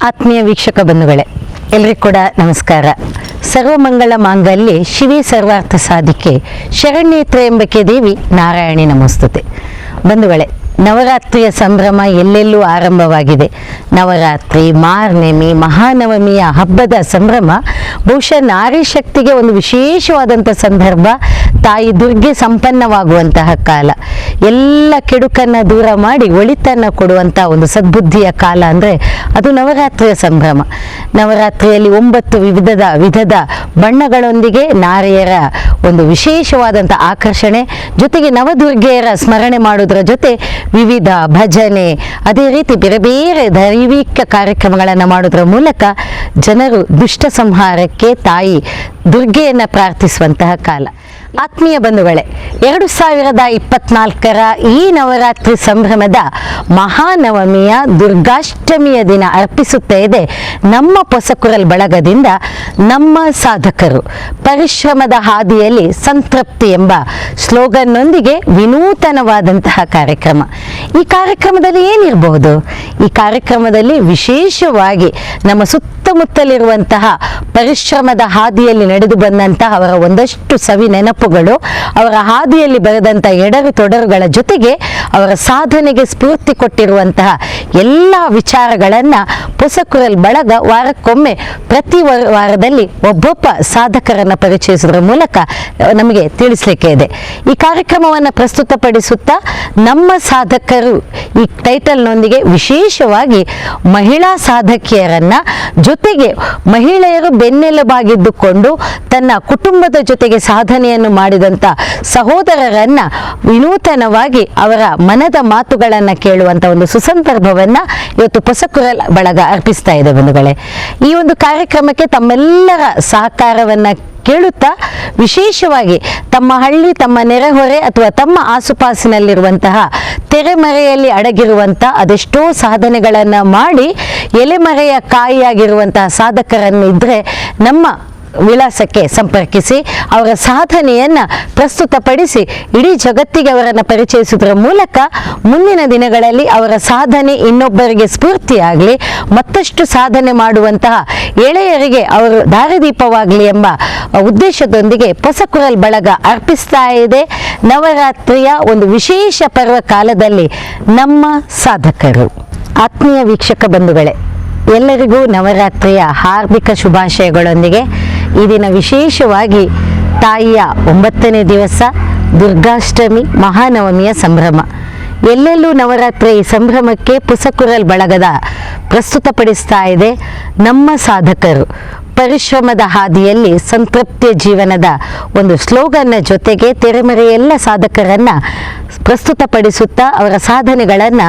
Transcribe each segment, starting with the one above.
ಆತ್ಮೀಯ ವೀಕ್ಷಕ ಬಂಧುಗಳೇ, ಎಲ್ರಿಗೂ ಕೂಡ ನಮಸ್ಕಾರ. ಸರ್ವಮಂಗಳ ಮಾಂಗಲ್ಯೆ ಶಿವೆ ಸರ್ವಾರ್ಥ ಸಾಧಿಕೆ ಶರಣ್ಯೇ ತ್ರ್ಯಂಬಕೆ ದೇವಿ ನಾರಾಯಣಿ ನಮೋಸ್ತುತೆ. ಬಂಧುಗಳೇ, ನವರಾತ್ರಿಯ ಸಂಭ್ರಮ ಎಲ್ಲೆಲ್ಲೂ ಆರಂಭವಾಗಿದೆ. ನವರಾತ್ರಿ, ಮಾರ್ನೆಮಿ, ಮಹಾನವಮಿಯ ಹಬ್ಬದ ಸಂಭ್ರಮ ಬಹುಶಃ ನಾರಿ ಶಕ್ತಿಗೆ ಒಂದು ವಿಶೇಷವಾದಂಥ ಸಂದರ್ಭ. ತಾಯಿ ದುರ್ಗೆ ಸಂಪನ್ನವಾಗುವಂತಹ ಕಾಲ, ಎಲ್ಲ ಕೆಡುಕನ್ನು ದೂರ ಮಾಡಿ ಒಳಿತನ್ನು ಕೊಡುವಂಥ ಒಂದು ಸದ್ಬುದ್ಧಿಯ ಕಾಲ ಅಂದರೆ ಅದು ನವರಾತ್ರಿಯ ಸಂಭ್ರಮ. ನವರಾತ್ರಿಯಲ್ಲಿ 9 ವಿಧದ ಬಣ್ಣಗಳೊಂದಿಗೆ ನಾರಿಯರ ಒಂದು ವಿಶೇಷವಾದಂಥ ಆಕರ್ಷಣೆ, ಜೊತೆಗೆ ನವದುರ್ಗೆಯರ ಸ್ಮರಣೆ ಮಾಡೋದ್ರ ಜೊತೆ ವಿವಿಧ ಭಜನೆ, ಅದೇ ರೀತಿ ಬೇರೆ ಬೇರೆ ದೈವಿಕ ಕಾರ್ಯಕ್ರಮಗಳನ್ನು ಮಾಡೋದ್ರ ಮೂಲಕ ಜನರು ದುಷ್ಟ ಸಂಹಾರಕ್ಕೆ ತಾಯಿ ದುರ್ಗೆಯನ್ನು ಪ್ರಾರ್ಥಿಸುವಂತಹ ಕಾಲ. ಆತ್ಮೀಯ ಬಂಧುಗಳೇ, 2024ರ ಈ ನವರಾತ್ರಿ ಸಂಭ್ರಮದ ಮಹಾನವಮಿಯ ದುರ್ಗಾಷ್ಟಮಿಯ ದಿನ ಅರ್ಪಿಸುತ್ತಾ ಇದೆ ನಮ್ಮ ಪೊಸಕುರಲ್ ಬಳಗದಿಂದ ನಮ್ಮ ಸಾಧಕರು ಪರಿಶ್ರಮದ ಹಾದಿಯಲ್ಲಿ ಸಂತೃಪ್ತಿ ಎಂಬ ಸ್ಲೋಗನ್ನೊಂದಿಗೆ ವಿನೂತನವಾದಂತಹ ಕಾರ್ಯಕ್ರಮ. ಈ ಕಾರ್ಯಕ್ರಮದಲ್ಲಿ ಏನಿರಬಹುದು? ಈ ಕಾರ್ಯಕ್ರಮದಲ್ಲಿ ವಿಶೇಷವಾಗಿ ನಮ್ಮ ಸುತ್ತಮುತ್ತಲಿರುವಂತಹ ಪರಿಶ್ರಮದ ಹಾದಿಯಲ್ಲಿ ನಡೆದು ಬಂದಂತಹ ಅವರ ಒಂದಷ್ಟು ಸವಿ ನೆನಪುಗಳು, ಅವರ ಹಾದಿಯಲ್ಲಿ ಬರೆದಂಥ ಎಡರು ತೊಡರುಗಳ ಜೊತೆಗೆ ಅವರ ಸಾಧನೆಗೆ ಸ್ಫೂರ್ತಿ ಕೊಟ್ಟಿರುವಂತಹ ಎಲ್ಲ ವಿಚಾರಗಳನ್ನು ಪೊಸಕುರಲ್ ಬಳಗ ವಾರಕ್ಕೊಮ್ಮೆ ಪ್ರತಿ ವಾರದಲ್ಲಿ ಒಬ್ಬೊಬ್ಬ ಸಾಧಕರನ್ನು ಪರಿಚಯಿಸುವುದರ ಮೂಲಕ ನಮಗೆ ತಿಳಿಸಲಿಕ್ಕೆ ಇದೆ. ಈ ಕಾರ್ಯಕ್ರಮವನ್ನು ಪ್ರಸ್ತುತಪಡಿಸುತ್ತಾ ನಮ್ಮ ಸಾಧಕರು ಈ ಟೈಟಲ್ನೊಂದಿಗೆ ವಿಶೇಷವಾಗಿ ಮಹಿಳಾ ಸಾಧಕಿಯರನ್ನ, ಜೊತೆಗೆ ಮಹಿಳೆಯರು ಬೆನ್ನೆಲುಬಾಗಿದ್ದುಕೊಂಡು ತನ್ನ ಕುಟುಂಬದ ಜೊತೆಗೆ ಸಾಧನೆಯನ್ನು ಮಾಡಿದಂಥ ಸಹೋದರರನ್ನ ವಿನೂತನವಾಗಿ ಅವರ ಮನದ ಮಾತುಗಳನ್ನು ಕೇಳುವಂಥ ಒಂದು ಸುಸಂದರ್ಭವನ್ನ ಇವತ್ತು ಪೊಸಕುರಲ್ ಬಳಗ ಅರ್ಪಿಸ್ತಾ ಇದೆ. ಬಂಧುಗಳೇ, ಈ ಒಂದು ಕಾರ್ಯಕ್ರಮಕ್ಕೆ ತಮ್ಮೆಲ್ಲರ ಸಹಕಾರವನ್ನ ಕೇಳುತ್ತಾ, ವಿಶೇಷವಾಗಿ ತಮ್ಮ ಹಳ್ಳಿ, ತಮ್ಮ ನೆರೆಹೊರೆ ಅಥವಾ ತಮ್ಮ ಆಸುಪಾಸಿನಲ್ಲಿರುವಂತಹ ತೆರೆಮರೆಯಲ್ಲಿ ಅಡಗಿರುವಂಥ ಅದೆಷ್ಟೋ ಸಾಧನೆಗಳನ್ನು ಮಾಡಿ ಎಲೆಮರೆಯ ಕಾಯಿಯಾಗಿರುವಂತಹ ಸಾಧಕರನ್ನು ಇದ್ದರೆ ನಮ್ಮ ವಿಳಾಸಕ್ಕೆ ಸಂಪರ್ಕಿಸಿ ಅವರ ಸಾಧನೆಯನ್ನು ಪ್ರಸ್ತುತಪಡಿಸಿ ಇಡೀ ಜಗತ್ತಿಗೆ ಅವರನ್ನು ಪರಿಚಯಿಸುವುದರ ಮೂಲಕ ಮುಂದಿನ ದಿನಗಳಲ್ಲಿ ಅವರ ಸಾಧನೆ ಇನ್ನೊಬ್ಬರಿಗೆ ಸ್ಫೂರ್ತಿಯಾಗಲಿ, ಮತ್ತಷ್ಟು ಸಾಧನೆ ಮಾಡುವಂತಹ ಎಳೆಯರಿಗೆ ಅವರು ದಾರಿದೀಪವಾಗಲಿ ಎಂಬ ಉದ್ದೇಶದೊಂದಿಗೆ ಪೊಸಕುರಲ್ ಬಳಗ ಅರ್ಪಿಸ್ತಾ ಇದೆ ನವರಾತ್ರಿಯ ಒಂದು ವಿಶೇಷ ಪರ್ವ ಕಾಲದಲ್ಲಿ ನಮ್ಮ ಸಾಧಕರು. ಆತ್ಮೀಯ ವೀಕ್ಷಕ ಬಂಧುಗಳೇ, ಎಲ್ಲರಿಗೂ ನವರಾತ್ರಿಯ ಹಾರ್ದಿಕ ಶುಭಾಶಯಗಳೊಂದಿಗೆ ಈ ದಿನ ವಿಶೇಷವಾಗಿ ತಾಯಿಯ 9ನೇ ದಿವಸ ದುರ್ಗಾಷ್ಟಮಿ ಮಹಾನವಮಿಯ ಸಂಭ್ರಮ. ಎಲ್ಲೆಲ್ಲೂ ನವರಾತ್ರಿ ಈ ಸಂಭ್ರಮಕ್ಕೆ ಪುಸಕುರಲ್ ಬಳಗದ ಪ್ರಸ್ತುತಪಡಿಸ್ತಾ ಇದೆ ನಮ್ಮ ಸಾಧಕರು ಪರಿಶ್ರಮದ ಹಾದಿಯಲ್ಲಿ ಸಂತೃಪ್ತಿಯ ಜೀವನದ ಒಂದು ಸ್ಲೋಗನ್ನ ಜೊತೆಗೆ ತೆರೆಮರೆಯ ಎಲ್ಲ ಸಾಧಕರನ್ನು ಪ್ರಸ್ತುತಪಡಿಸುತ್ತಾ ಅವರ ಸಾಧನೆಗಳನ್ನು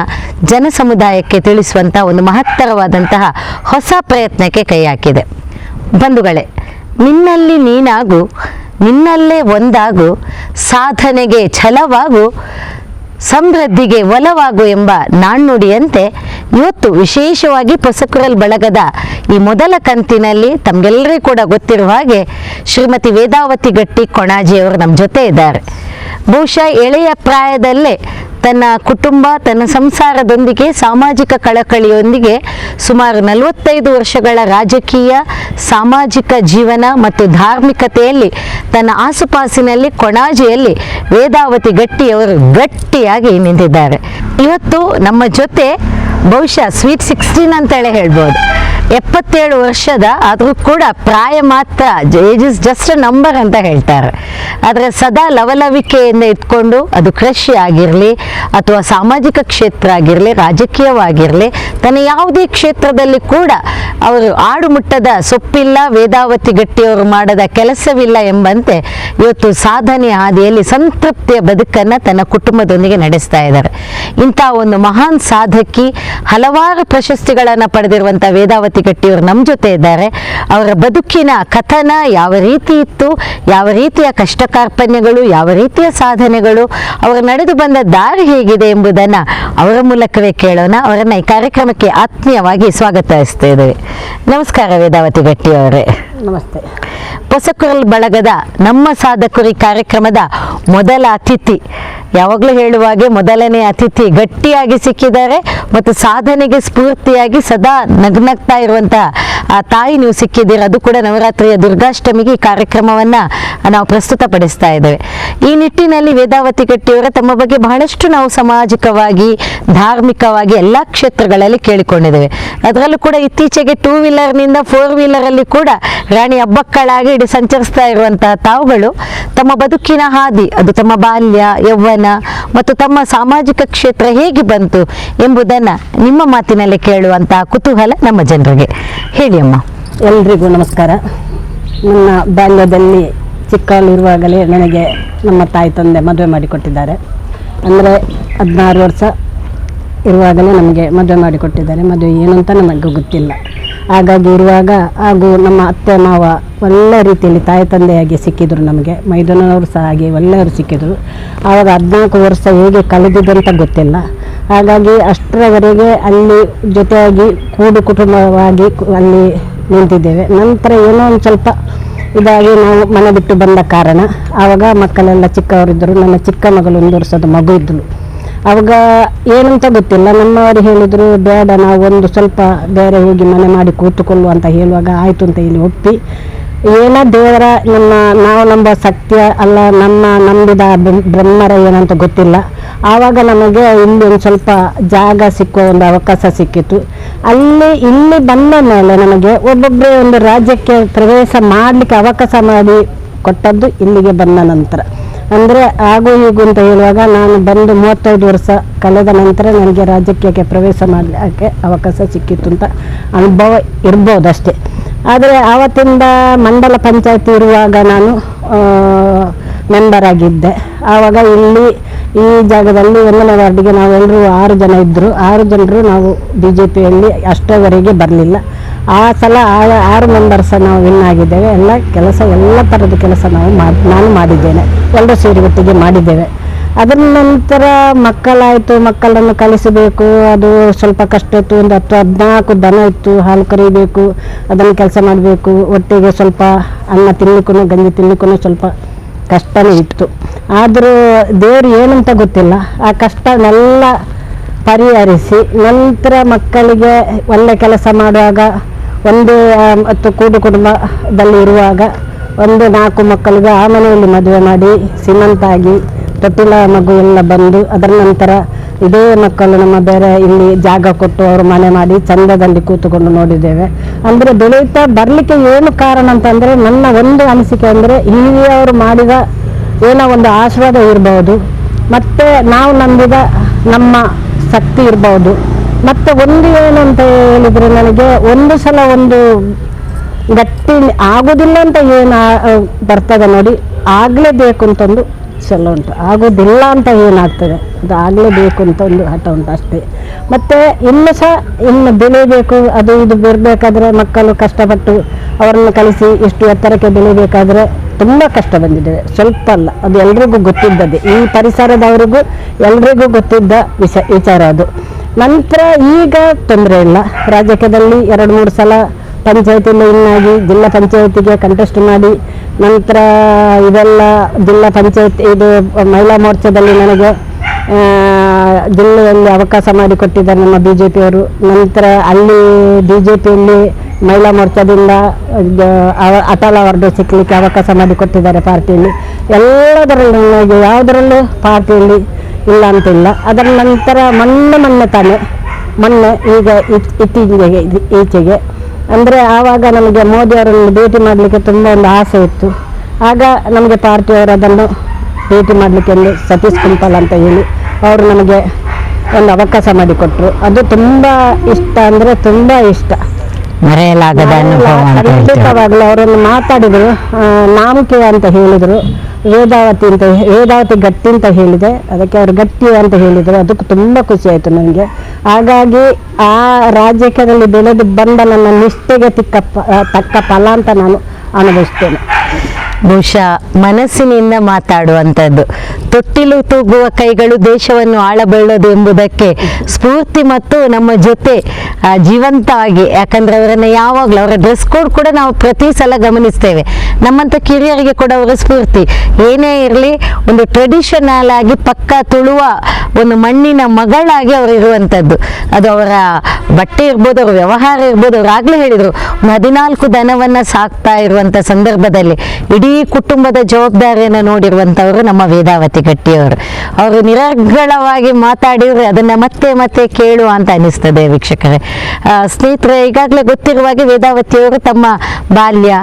ಜನಸಮುದಾಯಕ್ಕೆ ತಿಳಿಸುವಂಥ ಒಂದು ಮಹತ್ತರವಾದಂತಹ ಹೊಸ ಪ್ರಯತ್ನಕ್ಕೆ ಕೈ ಹಾಕಿದೆ. ಬಂಧುಗಳೇ, ನಿನ್ನಲ್ಲಿ ನೀನಾಗು, ನಿನ್ನಲ್ಲೇ ಒಂದಾಗು, ಸಾಧನೆಗೆ ಛಲವಾಗು, ಸಮೃದ್ಧಿಗೆ ಒಲವಾಗು ಎಂಬ ನಾಣ್ಣುಡಿಯಂತೆ ಇವತ್ತು ವಿಶೇಷವಾಗಿ ಪೊಸಕುರಲ್ ಬಳಗದ ಈ ಮೊದಲ ಕಂತಿನಲ್ಲಿ ತಮಗೆಲ್ಲರಿಗೂ ಕೂಡ ಗೊತ್ತಿರುವ ಹಾಗೆ ಶ್ರೀಮತಿ ವೇದಾವತಿ ಗಟ್ಟಿ ಕೊಣಾಜಿಯವರು ನಮ್ಮ ಜೊತೆ ಇದ್ದಾರೆ. ಬಹುಶಃ ಎಳೆಯ ಪ್ರಾಯದಲ್ಲೇ ತನ್ನ ಕುಟುಂಬ, ತನ್ನ ಸಂಸಾರದೊಂದಿಗೆ, ಸಾಮಾಜಿಕ ಕಳಕಳಿಯೊಂದಿಗೆ ಸುಮಾರು 45 ವರ್ಷಗಳ ರಾಜಕೀಯ, ಸಾಮಾಜಿಕ ಜೀವನ ಮತ್ತು ಧಾರ್ಮಿಕತೆಯಲ್ಲಿ ತನ್ನ ಆಸುಪಾಸಿನಲ್ಲಿ ಕೊಣಾಜಿಯಲ್ಲಿ ವೇದಾವತಿ ಗಟ್ಟಿಯವರು ಗಟ್ಟಿಯಾಗಿ ನಿಂತಿದ್ದಾರೆ. ಇವತ್ತು ನಮ್ಮ ಜೊತೆ ಬಹುಶಃ ಸ್ವೀಟ್ 16 ಅಂತೇಳಿ ಹೇಳ್ಬೋದು. 77 ವರ್ಷದ ಆದರೂ ಕೂಡ ಪ್ರಾಯ ಮಾತ್ರ, age is just a number ಅಂತ ಹೇಳ್ತಾರೆ. ಆದರೆ ಸದಾ ಲವಲವಿಕೆಯಿಂದ ಇಟ್ಕೊಂಡು, ಅದು ಕೃಷಿ ಆಗಿರಲಿ ಅಥವಾ ಸಾಮಾಜಿಕ ಕ್ಷೇತ್ರ ಆಗಿರಲಿ, ರಾಜಕೀಯವಾಗಿರಲಿ, ತನ್ನ ಯಾವುದೇ ಕ್ಷೇತ್ರದಲ್ಲಿ ಕೂಡ ಅವರು ಆಡುಮುಟ್ಟದ ಸೊಪ್ಪಿಲ್ಲ, ವೇದಾವತಿ ಗಟ್ಟಿಯವರು ಮಾಡದ ಕೆಲಸವಿಲ್ಲ ಎಂಬಂತೆ ಇವತ್ತು ಸಾಧನೆ ಹಾದಿಯಲ್ಲಿ ಸಂತೃಪ್ತಿಯ ಬದುಕನ್ನು ತನ್ನ ಕುಟುಂಬದೊಂದಿಗೆ ನಡೆಸ್ತಾ ಇದ್ದಾರೆ. ಇಂಥ ಒಂದು ಮಹಾನ್ ಸಾಧಕಿ, ಹಲವಾರು ಪ್ರಶಸ್ತಿಗಳನ್ನು ಪಡೆದಿರುವಂಥ ವೇದಾವತಿ ಗಟ್ಟಿಯವರು ನಮ್ಮ ಜೊತೆ ಇದ್ದಾರೆ. ಅವರ ಬದುಕಿನ ಕಥನ ಯಾವ ರೀತಿ ಇತ್ತು, ಯಾವ ರೀತಿಯ ಕಷ್ಟ ಕಾರ್ಪಣ್ಯಗಳು, ಯಾವ ರೀತಿಯ ಸಾಧನೆಗಳು, ಅವರು ನಡೆದು ಬಂದ ದಾರಿ ಹೇಗಿದೆ ಎಂಬುದನ್ನು ಅವರ ಮೂಲಕವೇ ಕೇಳೋಣ. ಅವರನ್ನು ಈ ಕಾರ್ಯಕ್ರಮಕ್ಕೆ ಆತ್ಮೀಯವಾಗಿ ಸ್ವಾಗತಿಸ್ತಾ ಇದ್ದೇವೆ. ನಮಸ್ಕಾರ ವೇದಾವತಿ ಗಟ್ಟಿಯವರೇ. ನಮಸ್ತೆ. ಪೊಸಕುರಲ್ ಬಳಗದ ನಮ್ಮ ಸಾಧಕರು ಈ ಕಾರ್ಯಕ್ರಮದ ಮೊದಲ ಅತಿಥಿ. ಯಾವಾಗಲೂ ಹೇಳುವಾಗೆ ಮೊದಲನೇ ಅತಿಥಿ ಗಟ್ಟಿಯಾಗಿ ಸಿಕ್ಕಿದ್ದಾರೆ. ಮತ್ತು ಸಾಧನೆಗೆ ಸ್ಫೂರ್ತಿಯಾಗಿ ಸದಾ ನಗ್ನಗ್ತಾ ಇರುವಂಥ ಆ ತಾಯಿ ನೀವು ಸಿಕ್ಕಿದ್ದೀರ. ಅದು ಕೂಡ ನವರಾತ್ರಿಯ ದುರ್ಗಾಷ್ಟಮಿಗೆ ಈ ಕಾರ್ಯಕ್ರಮವನ್ನು ನಾವು ಪ್ರಸ್ತುತಪಡಿಸ್ತಾ ಇದ್ದೇವೆ. ಈ ನಿಟ್ಟಿನಲ್ಲಿ ವೇದಾವತಿ ಗಟ್ಟಿಯವರ ತಮ್ಮ ಬಗ್ಗೆ ಬಹಳಷ್ಟು ನಾವು ಸಾಮಾಜಿಕವಾಗಿ, ಧಾರ್ಮಿಕವಾಗಿ ಎಲ್ಲ ಕ್ಷೇತ್ರಗಳಲ್ಲಿ ಕೇಳಿಕೊಂಡಿದ್ದೇವೆ. ಅದರಲ್ಲೂ ಕೂಡ ಇತ್ತೀಚೆಗೆ 2 ವೀಲರ್ನಿಂದ 4 ವೀಲರಲ್ಲಿ ಕೂಡ ರಾಣಿ ಹಬ್ಬಕ್ಕಳಾಗಿ ಇಡೀ ಸಂಚರಿಸ್ತಾ ಇರುವಂತಹ ತಾವುಗಳು ತಮ್ಮ ಬದುಕಿನ ಹಾದಿ, ಅದು ತಮ್ಮ ಬಾಲ್ಯ, ಯೌವನ ಮತ್ತು ತಮ್ಮ ಸಾಮಾಜಿಕ ಕ್ಷೇತ್ರ ಹೇಗೆ ಬಂತು ಎಂಬುದನ್ನು ನಿಮ್ಮ ಮಾತಿನಲ್ಲಿ ಕೇಳುವಂತಹ ಕುತೂಹಲ ನಮ್ಮ ಜನರಿಗೆ. ಹೇಳಿ ಅಮ್ಮ. ಎಲ್ರಿಗೂ ನಮಸ್ಕಾರ. ನನ್ನ ಬಾಲ್ಯದಲ್ಲಿ ಚಿಕ್ಕವಳಿರುವಾಗಲೇ ನನಗೆ ನಮ್ಮ ತಾಯಿ ತಂದೆ ಮದುವೆ ಮಾಡಿಕೊಟ್ಟಿದ್ದಾರೆ. ಅಂದರೆ 16 ವರ್ಷ ಇರುವಾಗಲೇ ನಮಗೆ ಮದುವೆ ಮಾಡಿಕೊಟ್ಟಿದ್ದಾರೆ. ಮದುವೆ ಏನು ಅಂತ ನಮಗೆ ಗೊತ್ತಿಲ್ಲ. ಹಾಗಾಗಿ ಇರುವಾಗ ಹಾಗೂ ನಮ್ಮ ಅತ್ತೆ ಮಾವ ಒಳ್ಳೆ ರೀತಿಯಲ್ಲಿ ತಾಯಿ ತಂದೆಯಾಗಿ ಸಿಕ್ಕಿದರು ನಮಗೆ. ಮೈದುನವರು ಸಹ ಹಾಗೆ ಒಳ್ಳೆಯವರು ಸಿಕ್ಕಿದರು. ಆವಾಗ 14 ವರ್ಷ ಹೇಗೆ ಕಳೆದಿದೆ ಅಂತ ಗೊತ್ತಿಲ್ಲ. ಹಾಗಾಗಿ ಅಷ್ಟರವರೆಗೆ ಅಲ್ಲಿ ಜೊತೆಯಾಗಿ ಕೂಡು ಕುಟುಂಬವಾಗಿ ಅಲ್ಲಿ ನಿಂತಿದ್ದೇವೆ. ನಂತರ ಏನೋ ಒಂದು ಸ್ವಲ್ಪ ಇದಾಗಿ ನಾವು ಮನೆ ಬಿಟ್ಟು ಬಂದ ಕಾರಣ ಆವಾಗ ಮಕ್ಕಳೆಲ್ಲ ಚಿಕ್ಕವರಿದ್ದರು. ನನ್ನ ಚಿಕ್ಕ ಮಗಳು 1 ವರ್ಷದ ಮಗು ಇದ್ದಳು. ಆವಾಗ ಏನಂತ ಗೊತ್ತಿಲ್ಲ. ನಮ್ಮವರು ಹೇಳಿದರು, ಬೇಡ ನಾವು ಒಂದು ಸ್ವಲ್ಪ ಬೇರೆ ಹೋಗಿ ಮನೆ ಮಾಡಿ ಕೂತುಕೊಳ್ಳುವ ಅಂತ ಹೇಳುವಾಗ ಆಯಿತು ಅಂತ ಹೇಳಿ ಒಪ್ಪಿ, ಏನೋ ದೇವರ ನಮ್ಮ ನಾವು ನಂಬೋ ಸತ್ಯ ಅಲ್ಲ, ನಮ್ಮ ನಂಬಿದ ಬ್ರಹ್ಮರ ಏನಂತ ಗೊತ್ತಿಲ್ಲ. ಆವಾಗ ನಮಗೆ ಇಲ್ಲಿ ಒಂದು ಸ್ವಲ್ಪ ಜಾಗ ಸಿಕ್ಕುವ ಒಂದು ಅವಕಾಶ ಸಿಕ್ಕಿತು. ಅಲ್ಲಿ ಇಲ್ಲಿ ಬಂದ ಮೇಲೆ ನಮಗೆ ಒಬ್ಬೊಬ್ಬರೇ ಒಂದು ರಾಜ್ಯಕ್ಕೆ ಪ್ರವೇಶ ಮಾಡಲಿಕ್ಕೆ ಅವಕಾಶ ಮಾಡಿ ಕೊಟ್ಟದ್ದು ಇಲ್ಲಿಗೆ ಬಂದ ನಂತರ. ಅಂದರೆ ಆಗು ಹೀಗು ಅಂತ ಹೇಳುವಾಗ ನಾನು ಬಂದು 35 ವರ್ಷ ಕಳೆದ ನಂತರ ನನಗೆ ರಾಜಕೀಯಕ್ಕೆ ಪ್ರವೇಶ ಮಾಡಲಿಕ್ಕೆ ಅವಕಾಶ ಸಿಕ್ಕಿತ್ತು ಅಂತ ಅನುಭವ ಇರ್ಬೋದಷ್ಟೇ. ಆದರೆ ಆವತ್ತಿಂದ ಮಂಡಲ ಪಂಚಾಯತಿ ಇರುವಾಗ ನಾನು ಮೆಂಬರ್ ಆಗಿದ್ದೆ. ಆವಾಗ ಇಲ್ಲಿ ಈ ಜಾಗದಲ್ಲಿ 1ನೇ ವಾರ್ಡಿಗೆ ನಾವೆಲ್ಲರೂ 6 ಜನ ಇದ್ದರು. 6 ಜನರು ನಾವು BJPಯಲ್ಲಿ ಅಷ್ಟರವರೆಗೆ ಬರಲಿಲ್ಲ. ಆ ಸಲ 6 ಮೆಂಬರ್ಸ ನಾವು ವಿನ್ ಆಗಿದ್ದೇವೆ. ಎಲ್ಲ ಕೆಲಸ, ಎಲ್ಲ ಥರದ ಕೆಲಸ ನಾನು ಮಾಡಿದ್ದೇನೆ, ಎಲ್ಲರೂ ಸೇರಿ ಒಟ್ಟಿಗೆ ಮಾಡಿದ್ದೇವೆ. ಅದರ ನಂತರ ಮಕ್ಕಳಾಯಿತು, ಮಕ್ಕಳನ್ನು ಕಲಿಸಬೇಕು, ಅದು ಸ್ವಲ್ಪ ಕಷ್ಟ ಇತ್ತು. ಒಂದು 10 14 ದನ ಇತ್ತು, ಹಾಲು ಕರಿಬೇಕು, ಅದನ್ನು ಕೆಲಸ ಮಾಡಬೇಕು, ಒಟ್ಟಿಗೆ ಸ್ವಲ್ಪ ಅನ್ನ ತಿನ್ನಲಿಕ್ಕೂ ಗಂಜಿ ತಿನ್ನಲಿಕ್ಕೂ ಸ್ವಲ್ಪ ಕಷ್ಟವೇ ಇತ್ತು. ಆದರೂ ದೇವರು ಏನಂತ ಗೊತ್ತಿಲ್ಲ, ಆ ಕಷ್ಟನೆಲ್ಲ ಪರಿಹರಿಸಿ ನಂತರ ಮಕ್ಕಳಿಗೆ ಒಳ್ಳೆ ಕೆಲಸ ಮಾಡುವಾಗ ಒಂದೇ ಮತ್ತು ಕೂಡು ಕುಟುಂಬದಲ್ಲಿ ಇರುವಾಗ ಒಂದು 4 ಮಕ್ಕಳಿಗೆ ಆ ಮನೆಯಲ್ಲಿ ಮದುವೆ ಮಾಡಿ ಶ್ರೀಮಂತಾಗಿ ತೊಟ್ಟಿಲ ಮಗು ಎಲ್ಲ ಬಂದು, ಅದರ ನಂತರ ಇದೇ ಮಕ್ಕಳು ನಮ್ಮ ಬೇರೆ ಇಲ್ಲಿ ಜಾಗ ಕೊಟ್ಟು ಅವರು ಮನೆ ಮಾಡಿ ಚಂದದಲ್ಲಿ ಕೂತುಕೊಂಡು ನೋಡಿದ್ದೇವೆ. ಅಂದರೆ ಬೆಳೆಯುತ್ತಾ ಬರಲಿಕ್ಕೆ ಏನು ಕಾರಣ ಅಂತಂದರೆ, ನನ್ನ ಒಂದು ಅನಿಸಿಕೆ ಅಂದರೆ ಹಿರಿಯವರು ಮಾಡಿದ ಏನೋ ಒಂದು ಆಶೀರ್ವಾದ ಇರ್ಬೋದು, ಮತ್ತು ನಾವು ನಂಬಿದ ನಮ್ಮ ಶಕ್ತಿ ಇರ್ಬೋದು. ಮತ್ತು ಒಂದು ಏನು ಅಂತ ಹೇಳಿದರೆ, ನನಗೆ ಒಂದು ಸಲ ಒಂದು ಗಟ್ಟಿ ಆಗೋದಿಲ್ಲ ಅಂತ ಏನು ಬರ್ತದೆ ನೋಡಿ, ಆಗಲೇಬೇಕು ಅಂತಂದು ಸಲ ಉಂಟು, ಆಗೋದಿಲ್ಲ ಅಂತ ಏನಾಗ್ತದೆ ಅದು ಆಗಲೇಬೇಕು ಅಂತ ಒಂದು ಹಠ ಉಂಟು ಅಷ್ಟೇ. ಮತ್ತು ಇನ್ನು ಸಹ ಇನ್ನು ಬೆಳೀಬೇಕು, ಅದು ಇದು ಬರಬೇಕಾದ್ರೆ ಮಕ್ಕಳು ಕಷ್ಟಪಟ್ಟು ಅವರನ್ನು ಕಲಿಸಿ ಇಷ್ಟು ಎತ್ತರಕ್ಕೆ ಬೆಳೀಬೇಕಾದ್ರೆ ತುಂಬ ಕಷ್ಟ ಬಂದಿದ್ದೇವೆ, ಸ್ವಲ್ಪ ಅಲ್ಲ, ಅದು ಎಲ್ರಿಗೂ ಗೊತ್ತಿದ್ದದ್ದೇ, ಈ ಪರಿಸರದವರಿಗೂ ಎಲ್ರಿಗೂ ಗೊತ್ತಿದ್ದ ವಿಚಾರ ಅದು. ನಂತರ ಈಗ ತೊಂದರೆ ಇಲ್ಲ, ರಾಜಕೀಯದಲ್ಲಿ 2-3 ಸಲ ಪಂಚಾಯತಿಯಲ್ಲಿ ಇನ್ನಾಗಿ ಜಿಲ್ಲಾ ಪಂಚಾಯತಿಗೆ ಕಂಟೆಸ್ಟ್ ಮಾಡಿ, ನಂತರ ಇದೆಲ್ಲ ಜಿಲ್ಲಾ ಪಂಚಾಯತ್ ಇದು ಮಹಿಳಾ ಮೋರ್ಚಾದಲ್ಲಿ ನನಗೆ ಜಿಲ್ಲೆಯಲ್ಲಿ ಅವಕಾಶ ಮಾಡಿಕೊಟ್ಟಿದ್ದಾರೆ ನಮ್ಮ BJPಯವರು. ನಂತರ ಅಲ್ಲಿ BJPಯಲ್ಲಿ ಮಹಿಳಾ ಮೋರ್ಚಾದಿಂದ ಅಟಲ್ ಅವಾರ್ಡು ಸಿಕ್ಕಲಿಕ್ಕೆ ಅವಕಾಶ ಮಾಡಿಕೊಟ್ಟಿದ್ದಾರೆ ಪಾರ್ಟಿಯಲ್ಲಿ. ಎಲ್ಲದರಲ್ಲೂ ನನಗೆ ಯಾವುದರಲ್ಲೂ ಪಾರ್ಟಿಯಲ್ಲಿ ಇಲ್ಲ ಅಂತಿಲ್ಲ. ಅದರ ನಂತರ ಮೊನ್ನೆ ಮೊನ್ನೆ ತಾನೆ ಮೊನ್ನೆ ಈಗ ಇತ್ತೀಚೆಗೆ ಈಚೆಗೆ ಅಂದರೆ ಆವಾಗ ನಮಗೆ ಮೋದಿಯವರನ್ನು ಭೇಟಿ ಮಾಡಲಿಕ್ಕೆ ತುಂಬ ಒಂದು ಆಸೆ ಇತ್ತು. ಆಗ ನಮಗೆ ಪಾರ್ಟಿಯವರು ಅದನ್ನು ಭೇಟಿ ಮಾಡಲಿಕ್ಕೆ ಒಂದು ಸತೀಶ್ ಕುಂಪಲ್ ಅಂತ ಹೇಳಿ ಅವರು ನಮಗೆ ಒಂದು ಅವಕಾಶ ಮಾಡಿಕೊಟ್ರು. ಅದು ತುಂಬ ಇಷ್ಟ, ಅಂದರೆ ತುಂಬ ಇಷ್ಟ, ಮರೆಯಲಾಗದ ಅನುಭವ ಅಂತ ಹೇಳ್ತೇವೆ. ಖಂಡಿತವಾಗ್ಲೂ ಅವರನ್ನು ಮಾತಾಡಿದರು. ನಾಮಕೆ ಅಂತ ಹೇಳಿದರು, ವೇದಾವತಿ ಅಂತ, ವೇದಾವತಿ ಗಟ್ಟಿ ಅಂತ ಹೇಳಿದೆ, ಅದಕ್ಕೆ ಅವರು ಗಟ್ಟಿ ಅಂತ ಹೇಳಿದರು. ಅದಕ್ಕೆ ತುಂಬ ಖುಷಿ ಆಯಿತು ನನಗೆ. ಹಾಗಾಗಿ ಆ ರಾಜಕೀಯದಲ್ಲಿ ಬೆಳೆದು ಬಂದ ನನ್ನ ನಿಷ್ಠೆಗೆ ತಕ್ಕ ಫಲ ಅಂತ ನಾನು ಅನುಭವಿಸ್ತೇನೆ. ಬಹುಶಃ ಮನಸ್ಸಿನಿಂದ ಮಾತಾಡುವಂಥದ್ದು. ತೊಟ್ಟಿಲು ತೂಗುವ ಕೈಗಳು ದೇಶವನ್ನು ಆಳಬಲ್ಲದು ಎಂಬುದಕ್ಕೆ ಸ್ಫೂರ್ತಿ ಮತ್ತು ನಮ್ಮ ಜೊತೆ ಜೀವಂತವಾಗಿ, ಯಾಕಂದರೆ ಅವರನ್ನು ಯಾವಾಗಲೂ ಅವರ ಡ್ರೆಸ್ ಕೋಡ್ ಕೂಡ ನಾವು ಪ್ರತಿ ಸಲ ಗಮನಿಸ್ತೇವೆ. ನಮ್ಮಂಥ ಕಿರಿಯರಿಗೆ ಕೂಡ ಅವರ ಸ್ಫೂರ್ತಿ. ಏನೇ ಇರಲಿ ಒಂದು ಟ್ರೆಡಿಷನಲ್ ಆಗಿ ಪಕ್ಕ ತುಳುವ ಒಂದು ಮಣ್ಣಿನ ಮಗಳಾಗಿ ಅವರು ಇರುವಂಥದ್ದು. ಅದು ಅವರ ಬಟ್ಟೆ ಇರ್ಬೋದು, ಅವರ ವ್ಯವಹಾರ ಇರ್ಬೋದು. ಅವರು ಆಗಲೇ ಹೇಳಿದರು, ಒಂದು 14 ದನವನ್ನು ಸಾಕ್ತಾ ಇರುವಂಥ ಸಂದರ್ಭದಲ್ಲಿ ಇಡೀ ಕುಟುಂಬದ ಜವಾಬ್ದಾರಿಯನ್ನು ನೋಡಿರುವಂಥವರು ನಮ್ಮ ವೇದಾವತಿ ಗಟ್ಟಿಯವರು. ಅವರು ನಿರರ್ಗಳವಾಗಿ ಮಾತಾಡಿದರೆ ಅದನ್ನು ಮತ್ತೆ ಮತ್ತೆ ಕೇಳುವ ಅಂತ ಅನಿಸ್ತದೆ ವೀಕ್ಷಕರೇ. ಸ್ನೇಹಿತರೆ, ಈಗಾಗಲೇ ಗೊತ್ತಿರುವ ಹಾಗೆ ವೇದಾವತಿಯವರು ತಮ್ಮ ಬಾಲ್ಯ,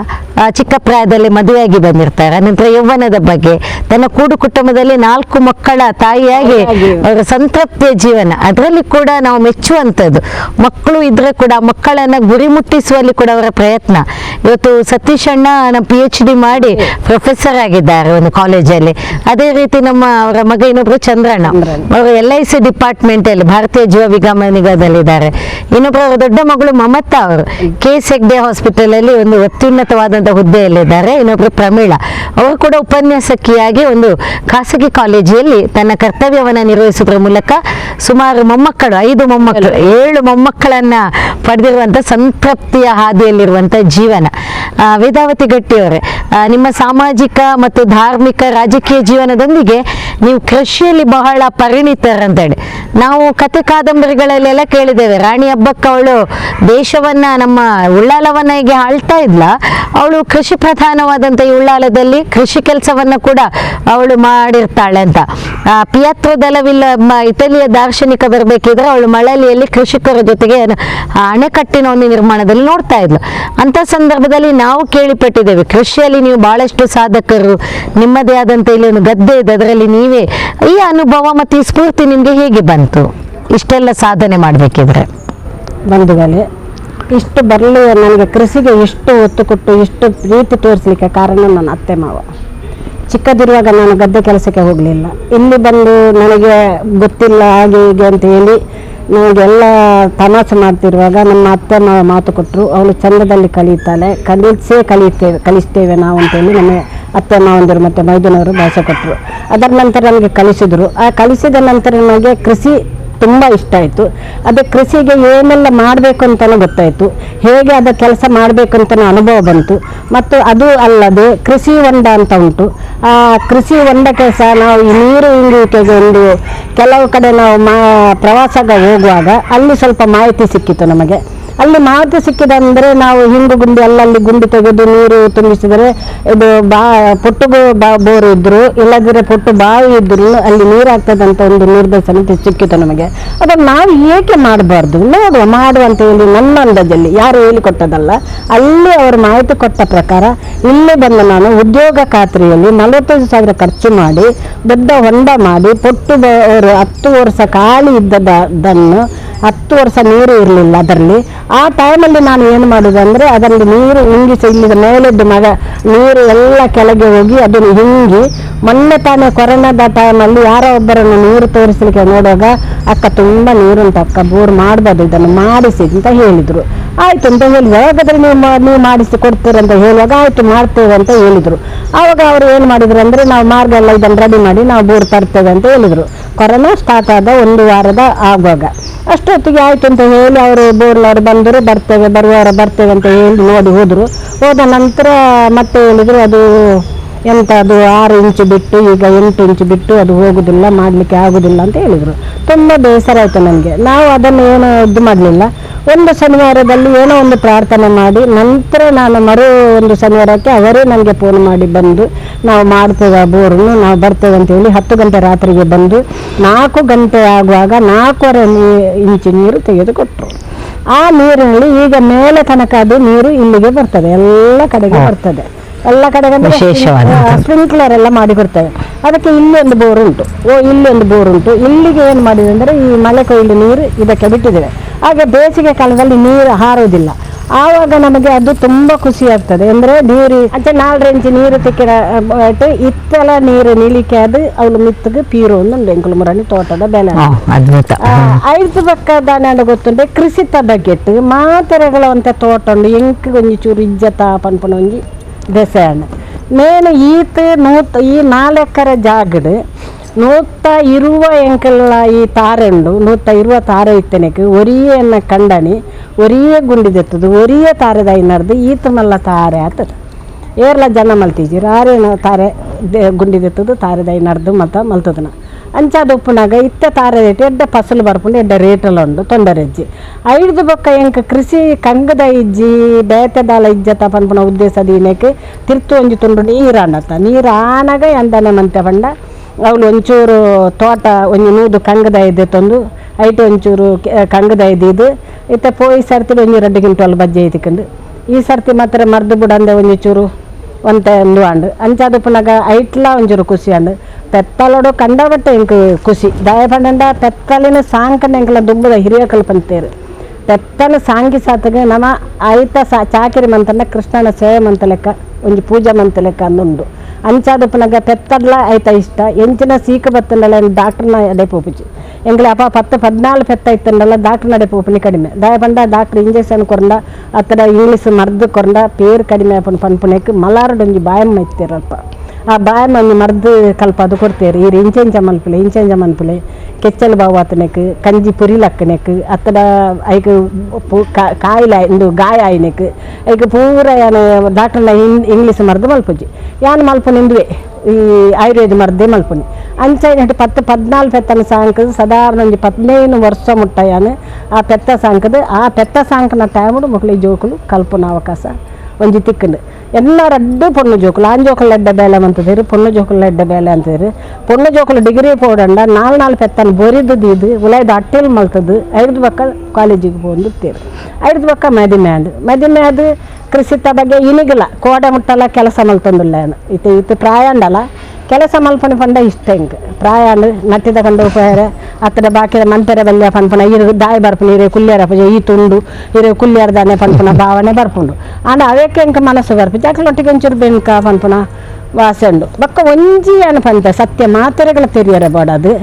ಚಿಕ್ಕ ಪ್ರಾಯದಲ್ಲಿ ಮದುವೆಯಾಗಿ ಬಂದಿರ್ತಾರೆ. ಅನಂತರ ಯೌವನದ ಬಗ್ಗೆ, ತನ್ನ ಕೂಡು ಕುಟುಂಬದಲ್ಲಿ 4 ಮಕ್ಕಳ ತಾಯಿಯಾಗಿ ಅವರ ಸಂತೃಪ್ತಿಯ ಜೀವನ, ಅದರಲ್ಲಿ ಕೂಡ ನಾವು ಮೆಚ್ಚುವಂಥದ್ದು. ಮಕ್ಕಳು ಇದ್ರೆ ಕೂಡ ಮಕ್ಕಳನ್ನು ಗುರಿ ಮುಟ್ಟಿಸುವಲ್ಲಿ ಕೂಡ ಅವರ ಪ್ರಯತ್ನ. ಇವತ್ತು ಸತೀಶ್ ಅಣ್ಣ ನಮ್ಮ PhD ಮಾಡಿ ಪ್ರೊಫೆಸರ್ ಆಗಿದ್ದಾರೆ ಒಂದು ಕಾಲೇಜಲ್ಲಿ. ಅದೇ ರೀತಿ ನಮ್ಮ ಅವರ ಮಗ ಇನ್ನೊಬ್ರು ಚಂದ್ರಣ್ಣ, ಅವರು LIC department ಅಲ್ಲಿ ಭಾರತೀಯ ಜೀವ ವಿಗಮ ನಿಗಮದಲ್ಲಿದ್ದಾರೆ. ಇನ್ನೊಬ್ರು ಅವರ ದೊಡ್ಡ ಮಗಳು ಮಮತಾ, ಅವರು KS Hegde hospital ಅಲ್ಲಿ ಒಂದು ಅತ್ಯುನ್ನತವಾದಂಥ ಹುದ್ದೆಯಲ್ಲಿದ್ದಾರೆ. ಇನ್ನೊಬ್ರು ಪ್ರಮೀಳಾ, ಅವರು ಕೂಡ ಉಪನ್ಯಾಸಕಿಯಾಗಿ ಒಂದು ಖಾಸಗಿ ಕಾಲೇಜಿನಲ್ಲಿ ತನ್ನ ಕರ್ತವ್ಯವನ್ನು ನಿರ್ವಹಿಸುವುದರ ಮೂಲಕ ಸುಮಾರು ಮೊಮ್ಮಕ್ಕಳು, 5 ಮೊಮ್ಮಕ್ಕಳು, 7 ಮೊಮ್ಮಕ್ಕಳನ್ನ ಪಡೆದಿರುವಂಥ ಸಂತೃಪ್ತಿಯ ಹಾದಿಯಲ್ಲಿರುವಂಥ ಜೀವನ. ವೇದಾವತಿ ಗಟ್ಟಿಯವರೇ, ನಿಮ್ಮ ಸಾಮಾಜಿಕ ಮತ್ತು ಧಾರ್ಮಿಕ ರಾಜಕೀಯ ಜೀವನದೊಂದಿಗೆ ನೀವು ಕೃಷಿಯಲ್ಲಿ ಬಹಳ ಪರಿಣಿತರಂತೇಳಿ ನಾವು ಕತೆ ಕಾದಂಬರಿಗಳಲ್ಲೆಲ್ಲ ಕೇಳಿದ್ದೇವೆ. ರಾಣಿ ಹಬ್ಬಕ್ಕ ಅವಳು ದೇಶವನ್ನ, ನಮ್ಮ ಉಳ್ಳಾಲವನ್ನ ಹೇಗೆ ಆಳ್ತಾ ಇದ್ಲ, ಅವಳು ಕೃಷಿ ಪ್ರಧಾನವಾದಂಥ ಈ ಉಳ್ಳಾಲದಲ್ಲಿ ಕೃಷಿ ಕೆಲಸವನ್ನ ಕೂಡ ಅವಳು ಮಾಡಿರ್ತಾಳೆ ಅಂತ. ಪಿಯಾತ್ರೋ ದಲವಿಲ್ಲ ಇಟಲಿಯ ದಾರ್ಶನಿಕ ಬರಬೇಕಿದ್ರೆ ಅವಳು ಮಳಲಿಯಲ್ಲಿ ಕೃಷಿಕರ ಜೊತೆಗೆ ಅಣೆಕಟ್ಟಿನ ಒಂದು ನಿರ್ಮಾಣದಲ್ಲಿ ನೋಡ್ತಾ ಇದ್ಲು. ಅಂಥ ಸಂದರ್ಭದಲ್ಲಿ ನಾವು ಕೇಳಿಪಟ್ಟಿದ್ದೇವೆ ಕೃಷಿಯಲ್ಲಿ ನೀವು ಬಹಳಷ್ಟು ಸಾಧಕರು, ನಿಮ್ಮದೇ ಆದಂಥ ಇಲ್ಲಿ ಒಂದು ಗದ್ದೆ ಇದೆ, ಅದರಲ್ಲಿ ನೀವೇ. ಈ ಅನುಭವ ಮತ್ತು ಈ ಸ್ಫೂರ್ತಿ ನಿಮಗೆ ಹೇಗೆ ಬಂತು ಇಷ್ಟೆಲ್ಲ ಸಾಧನೆ ಮಾಡಬೇಕಿದ್ರೆ? ಬಂಧುಗಳೇ, ಇಷ್ಟು ಬರಲಿ ನನಗೆ ಕೃಷಿಗೆ ಇಷ್ಟು ಒತ್ತು ಕೊಟ್ಟು ಇಷ್ಟು ಪ್ರೀತಿ ತೋರಿಸಲಿಕ್ಕೆ ಕಾರಣ ನನ್ನ ಅತ್ತೆ ಮಾವ. ಚಿಕ್ಕದಿರುವಾಗ ನಾನು ಗದ್ದೆ ಕೆಲಸಕ್ಕೆ ಹೋಗಲಿಲ್ಲ. ಇಲ್ಲಿ ಬಂದು ನನಗೆ ಗೊತ್ತಿಲ್ಲ ಹಾಗೆ ಹೀಗೆ ಅಂತ ಹೇಳಿ ನನಗೆಲ್ಲ ತಮಾಷೆ ಮಾಡ್ತಿರುವಾಗ ನಮ್ಮ ಅತ್ತೆ ಮಾವ ಮಾತು ಕೊಟ್ಟರು, ಅವಳು ಚಂದದಲ್ಲಿ ಕಲಿತಾಳೆ, ಕಲಿಸೇ ಕಲಿಸ್ತೇವೆ ನಾವು ಅಂತೇಳಿ ನಮ್ಮ ಅತ್ತೆ ಮಾವಂದಿರು ಮತ್ತು ಮೈದುನವರು ಭಾಷೆ ಕೊಟ್ಟರು. ಅದರ ನಂತರ ನಮಗೆ ಕಲಿಸಿದರು. ಆ ಕಲಿಸಿದ ನಂತರ ನನಗೆ ಕೃಷಿ ತುಂಬ ಇಷ್ಟ ಆಯಿತು. ಅದೇ ಕೃಷಿಗೆ ಏನೆಲ್ಲ ಮಾಡಬೇಕು ಅಂತಲೂ ಗೊತ್ತಾಯಿತು, ಹೇಗೆ ಅದರ ಕೆಲಸ ಮಾಡಬೇಕು ಅಂತಲೂ ಅನುಭವ ಬಂತು. ಮತ್ತು ಅದು ಅಲ್ಲದೆ ಕೃಷಿ ಹೊಂಡ ಅಂತ ಉಂಟು. ಆ ಕೃಷಿ ಹೊಂಡಕ್ಕೆ ಸಹ ನಾವು ಈ ನೀರು ಇಂಗುವಿಕೆಗೆ ಒಂದು ಕೆಲವು ಕಡೆ ನಾವು ಪ್ರವಾಸಕ್ಕೆ ಹೋಗುವಾಗ ಅಲ್ಲಿ ಸ್ವಲ್ಪ ಮಾಹಿತಿ ಸಿಕ್ಕಿತು ನಮಗೆ. ಅಲ್ಲಿ ಮಾಹಿತಿ ಸಿಕ್ಕಿದಂದರೆ ನಾವು ಹಿಂಗು ಗುಂಡಿ ಅಲ್ಲಲ್ಲಿ ಗುಂಡಿ ತೆಗೆದು ನೀರು ತುಂಬಿಸಿದರೆ ಇದು ಪೊಟ್ಟು ಬೋರು ಇದ್ದರು, ಇಲ್ಲದಿದ್ದರೆ ಪೊಟ್ಟು ಬಾವಿ ಇದ್ದರು ಅಲ್ಲಿ ನೀರು ಆಗ್ತದಂತ ಒಂದು ನಿರ್ದೇಶನ ಸಿಕ್ಕಿತು ನಮಗೆ. ಅದನ್ನು ನಾವು ಏಕೆ ಮಾಡಬಾರ್ದು, ನೋಡುವ ಮಾಡುವ ಅಂತ ಹೇಳಿ ನನ್ನ ಅಂದಾಜಲ್ಲಿ ಯಾರು ಹೇಳಿಕೊಟ್ಟದಲ್ಲ, ಅಲ್ಲಿ ಅವರು ಮಾಹಿತಿ ಕೊಟ್ಟ ಪ್ರಕಾರ ಇಲ್ಲೇ ಬಂದು ನಾನು ಉದ್ಯೋಗ ಖಾತ್ರಿಯಲ್ಲಿ 45,000 ಖರ್ಚು ಮಾಡಿ ದೊಡ್ಡ ಹೊಂಡ ಮಾಡಿ ಪೊಟ್ಟು ಬೋರು 10 ವರ್ಷ ಖಾಲಿ ಇದ್ದದನ್ನು 10 ವರ್ಷ ನೀರು ಇರಲಿಲ್ಲ ಅದರಲ್ಲಿ. ಆ ಟೈಮಲ್ಲಿ ನಾನು ಏನು ಮಾಡೋದಂದರೆ ಅದರಲ್ಲಿ ನೀರು ಹಿಂಗಿಸಿ ಇಲ್ಲಿದ ಮೇಲೆದ್ದು ಮಗ ನೀರು ಎಲ್ಲ ಕೆಳಗೆ ಹೋಗಿ ಅದನ್ನು ಹಿಂಗಿ, ಮೊನ್ನೆ ತಾನೇ ಕೊರೋನಾದ ಟೈಮಲ್ಲಿ ಯಾರೋ ಒಬ್ಬರನ್ನು ನೀರು ತೋರಿಸಲಿಕ್ಕೆ ನೋಡುವಾಗ ಅಕ್ಕ ತುಂಬ ನೀರುಂಟು ಅಕ್ಕ, ಬೋರ್ ಮಾಡ್ಬೋದು, ಇದನ್ನು ಮಾಡಿಸಿ ಅಂತ ಹೇಳಿದರು. ಆಯಿತು ಅಂತ ಹೇಳಿದ್ರು. ಹಾಗಾದರೆ ನೀವು ಮಾಡಿಸಿ ಕೊಡ್ತೀರಂತ ಹೇಳುವಾಗ ಆಯಿತು ಮಾಡ್ತೇವೆ ಅಂತ ಹೇಳಿದರು. ಆವಾಗ ಅವರು ಏನು ಮಾಡಿದರು ಅಂದರೆ ನಾವು ಮಾರ್ಗ ಎಲ್ಲ ಇದನ್ನು ರೆಡಿ ಮಾಡಿ ನಾವು ಬೋರ್ ತರ್ತೇವೆ ಅಂತ ಹೇಳಿದರು. ಕೊರೋನಾ ಸ್ಟಾರ್ಟ್ ಆದ 1 ವಾರದ ಆಗುವಾಗ ಅಷ್ಟೊತ್ತಿಗೆ ಆಯಿತು ಅಂತ ಹೇಳಿ ಅವರು ಬೋರ್ನವರು ಬಂದರು, ಬರ್ತೇವೆ ಬರುವಾರ ಬರ್ತೇವೆ ಅಂತ ಹೇಳಿ ನೋಡಿ ಹೋದರು. ಹೋದ ನಂತರ ಮತ್ತೆ ಹೇಳಿದರು ಅದು ಎಂತ ಅದು 6 ಇಂಚು ಬಿಟ್ಟು ಈಗ 8 ಇಂಚು ಬಿಟ್ಟು ಅದು ಹೋಗುದಿಲ್ಲ, ಮಾಡಲಿಕ್ಕೆ ಆಗುದಿಲ್ಲ ಅಂತ ಹೇಳಿದರು. ತುಂಬ ಬೇಸರ ಆಯಿತು ನನಗೆ. ನಾವು ಅದನ್ನು ಏನೋ ಇದು ಮಾಡಲಿಲ್ಲ. ಒಂದು ಶನಿವಾರದಲ್ಲಿ ಏನೋ ಒಂದು ಪ್ರಾರ್ಥನೆ ಮಾಡಿ ನಂತರ ನಾನು ಮರು ಒಂದು ಶನಿವಾರಕ್ಕೆ ಅವರೇ ನನಗೆ ಫೋನ್ ಮಾಡಿ ಬಂದು ನಾವು ಮಾಡ್ತೇವೆ ಆ ಬೋರನ್ನು, ನಾವು ಬರ್ತೇವೆ ಅಂತ ಹೇಳಿ 10 ಗಂಟೆ ರಾತ್ರಿಗೆ ಬಂದು 4 ಗಂಟೆ ಆಗುವಾಗ 4.5 ಇಂಚು ನೀರು ತೆಗೆದುಕೊಟ್ಟರು. ಆ ನೀರಿನಲ್ಲಿ ಈಗ ಮೇಲೆ ತನಕ ಅದು ನೀರು ಇಲ್ಲಿಗೆ ಬರ್ತದೆ, ಎಲ್ಲ ಕಡೆಗೆ ಬರ್ತದೆ, ಎಲ್ಲ ಕಡೆಗೆ ಸ್ಪ್ರಿಂಕ್ಲರ್ ಎಲ್ಲ ಮಾಡಿ ಕೊಡ್ತೇವೆ. ಅದಕ್ಕೆ ಇಲ್ಲಿ ಒಂದು ಬೋರ್ ಉಂಟು, ಇಲ್ಲಿ ಒಂದು ಬೋರ್ ಉಂಟು. ಇಲ್ಲಿಗೆ ಏನು ಮಾಡಿದೆ ಅಂದರೆ ಈ ಮಳೆ ಕೊಯ್ಲು ನೀರು ಇದಕ್ಕೆ ಬಿಟ್ಟಿದ್ದೇವೆ. ಹಾಗೆ ಬೇಸಿಗೆ ಕಾಲದಲ್ಲಿ ನೀರು ಹಾರೋದಿಲ್ಲ, ಆವಾಗ ನಮಗೆ ಅದು ತುಂಬ ಖುಷಿ ಆಗ್ತದೆ. ಅಂದರೆ ನೀರು ಅಂಚೆ 4 ಇಂಚು ನೀರು ತಿಕ್ಕಿನ ಇತ್ತಲ ನೀರು ನಿಲಿಕೆ ಅದು ಅವಳು ಮಿತ್ತಗೆ ಪೀರು ಒಂದು ಎಂಕುಲು ಮುರಣಿ ತೋಟದ ಬೆಲೆ ಐದು ಪಕ್ಕ ದಾನ ಗೊತ್ತುಂಟೆ ಕೃಷಿತ ಬಗ್ಗೆಟ್ಟು ಮಾತೆರೆಗಳ ಅಂತ ತೋಟ ಉಂಡು ಎಂಕ್ ಒಂಜಿ ಚೂರು ಇಜ್ಜತ ಪನ್ಪುನ ಒಂಜಿ ದೆಸೆಯಣ್ಣ ನೇನು ಈತ ನೂತ ಈ 4 ಎಕರೆ ಜಾಗಡ್ 120 ಎಂಕೆಲ್ಲ ಈ ತಾರೆ ಉಂಡು 120 ತಾರೆ ಇತ್ತನೆಕ್ ಒರಿಯೇ ಎನ್ನ ಕಂಡನಿ ಒರಿಯೇ ಗುಂಡಿದೆತ್ತದು ಒರಿಯೇ ತಾರೆದ ಐನರ್ದು ಈತ ಮಲ್ಲ ತಾರೆ ಆತದ ಏರ್ಲ ಜನ ಮಲ್ತಿಜಿ ಆರೇನ ತಾರೆ ಗುಂಡಿದೆತ್ತದು ತಾರೆದ ಐನರ್ದು ಮತ್ತ ಮಲ್ತದನ ಅಂಚಾದ ಉಪ್ಪುನಾಗ ಇತ್ತ ತಾರೆ ರೇಟ್ ಎಡ್ಡೆ ಫಸಲು ಬರ್ಪುಂಡು ಎಡ್ಡೆ ರೇಟೆಲ್ಲ ಉಂಡು ತೊಂದರೆ ಇಜ್ಜಿ ಐದು ಬೊಕ್ಕ ಎಂಕ್ ಕೃಷಿ ಕಂಗದ ಇಜ್ಜಿ ಬೇತೆದಾಲ ಇಜ್ಜತ ಪನ್ಪುನ ಉದ್ದೇಶ ದೀನಕ್ಕೆ ತಿರ್ತು ಒಂಜಿ ತುಂಡು ನೀರು ಆನತ್ತ ನೀರು ಆನಾಗ ಎಂದನೆ ಮಂತೆ ಪಂಡ ಅವಳು ಒಂಚೂರು ತೋಟ ಒಂಜಿ 100 ಕಂಗದ ಇದ್ದೆ ತಂದು ಐಟು ಒಂಚೂರು ಕಂಗದ ಇದ್ದಿದ್ದು ಇತ್ತ ಪೋಯಿ ಸರ್ತಿ ಒಂಜಿ 2 ಕ್ವಿಂಟಲ್ ಬಜ್ಜೆ ಐತಿಕಂಡು ಈ ಸರ್ತಿ ಮಾತ್ರ ಮರ್ದು ಬುಡಂದೆ ಒಂಜಿ ಚೂರು ಒಂತೆ ಒಂದು ಆಂಡು ಅಂಚಾದ ಉಪ್ಪುನಾಗ ಐಟ್ಲ ಒಂಚೂರು ಖುಷಿ ಆಂಡು ಪೆತ್ತಲೋಡು ಕಂಡಬಟ್ಟೆ ಎಂಕ್ ಖುಷಿ ದಯ ಪಂಡ ಪೆತ್ತಲಿನ ಸಾಂಕನ ಎಂಕಲ ದುಂಬದ ಹಿರಿಯಕಲ್ ಪಂತೇರು ಪೆತ್ತಲು ಸಾಂಕಿ ಸಾತಗೆ ನಮ್ಮ ಐತ ಚಾಕಿರಿ ಮಂತನ ಕೃಷ್ಣನ ಸೇವೆ ಮಂತ ಲೆಕ್ಕ ಒಂಜಿ ಪೂಜೆ ಮಂತ ಲೆಕ್ಕ ಅಂದುಂಡು ಅಂಚಾದ ಉಪ್ಪುನಾಗ ಪೆತ್ತಡ್ಲ ಐತ ಇಷ್ಟ ಎಂಚಿನ ಸೀಕ ಬತ್ತಂಡಲ ಡಾಕ್ಟರ್ನ ಎಡೆ ಪೋಪುಜಿ ಎಂಗ್ಲೆ ಅಪ್ಪ 10 14 ಪೆತ್ತ ಇತ್ತಂಡಲ್ಲ ಡಾಕ್ಟರ್ ನಡೆ ಪೋಪುನಿ ಕಡಿಮೆ ದಯ ಪಂಡ ಡಾಕ್ಟರ್ ಇಂಜೆಕ್ಷನ್ ಕೊರಂಡ ಅತ್ತಡ ಇಂಗ್ಲೀಷ್ ಮರ್ದು ಕೊರಂಡ ಪೇರು ಕಡಿಮೆ ಆಪುನ ಪನ್ಪುನೆಕ್ ಮಲಾರಡೊಂಜಿ ಬಾಯಮ್ಮ ಇತ್ತೇರಲ್ಪ ಆ ಬಾಯಮ್ಮ ಒಂಜಿ ಮರ್ದು ಕಲ್ಪ ಅದು ಕೊಡ್ತೇರು ಈರು ಇಂಚೆಂಚ ಮನ್ಪುಲೆ ಇಂಚೆಂಚ ಮನ್ಪುಲೆ ಕೆಚ್ಚಲು ಬಾವಾತನೆಕ್ ಕಂಜಿ ಪುರಿಲಕ್ಕನೆಕ್ ಅತ್ತಡ ಐಕ್ ಕಾಯಿಲೆ ಇಂದು ಗಾಯ ಆಯ್ನೆಕ್ ಐಕ್ ಪೂರ ಯಾನ್ ಡಾಕ್ಟರ್ನ ಇಂಗ್ಲೀಷ್ ಮರ್ದು ಮಲ್ಪುಜಿ ಯಾನ್ ಮಲ್ಪುನಿಂದುವೆ ಈ ಆಯುರ್ವೇದ ಮರ್ದೇ ಮಲ್ಪುನಿ ಅಂಚ 10 14 ಪೆತ್ತನ ಸಾಂಕದು ಸಾಧಾರಣ ಒಂಜಿ 15 ವರ್ಷ ಮುಟ್ಟ ಯಾನ್ ಆ ಪೆತ್ತ ಸಾಂಕದು ಆ ಪೆತ್ತ ಸಾಂಕನ ಟೈಮುಡು ಮೊಕ್ಲೆ ಜೋಕುಲು ಕಲ್ಪುನ ಅವಕಾಶ ಒಂಜಿ ತಿಕ್ಕಂಡು ಎಲ್ಲ ರಡ್ಡು ಪೊಣ್ಣು ಜೋಕುಲು ಆನ್ ಜೋಕುಲು ಎಡ್ಡೆ ಬೇಲೆ ಅಂತದಿರು ಪೊಣ್ಣು ಜೋಕುಲು ಎಡ್ಡೆ ಬೇಲೆ ಅಂತಿರು ಪೊಣ್ಣು ಜೋಕುಲು ಡಿಗ್ರಿ ಪೋಡಂಡ 4 4 ಪೆತ್ತನ ಬೊರಿದು ದೀದು ಉಲಾಯ್ದು ಅಟ್ಟೆಲ್ ಮಲ್ತದು ಐದು ಬಕ್ಕ ಕಾಲೇಜಿಗೆ ಪೋಂದು ಐದು ಬಕ್ಕ ಮದಿಮೆ ಆಂಡು ಮದಿಮೆ ಅದು ಕೃಷಿತ ಬಗ್ಗೆ ಇನಿಗಿಲ್ಲ ಕೋಡೆ ಮುಟ್ಟಲ್ಲ ಕೆಲಸ ಮಲ್ತೊಂದಿಲ್ಲ ಇತ್ತು ಇತ್ತು ಪ್ರಾಯ ಅಂಡಲ್ಲ ಕೆಲಸ ಮಲ್ಪನ ಪಂಡ ಇಷ್ಟ ಹಿಂಗೆ ಪ್ರಾಯ ಅಂಡು ನಟ್ಟಿದ ಕಂಡು ಉಪಯೋಗ ಅತ್ತಡ ಬಾಕಿದ ಮನ್ಪೆರೆ ಬಲ್ಯ ಪನ್ಪುನ ಇರು ದಾಯಿ ಬರ್ಪುನ ಇರೆ ಕುಲ್ಯರ ಪೂಜೆ ಈ ತುಂಡು ಇರೆ ಕುಲ್ಯರ್ದಾನೆ ಪನ್ಪುನ ಭಾವನೆ ಬರ್ಪುಂಡು ಆಂಡ ಅವೇಕೆ ಇಂಕ ಮನಸ್ಸು ಬರ್ಪು ಜಾಕಲೊಟ್ಟಿಗೆ ಒಂಚೂರು ಬೆನ್ಕ ಪನ್ಪುನ ವಾಸೆ ಉಂಡು ಬೊಕ್ಕ ಒಂಜಿ ಏನು ಪಂತೆ ಸತ್ಯ ಮಾತೆರೆಗಳ ತೆರಿಯರೆ ಬೋಡದು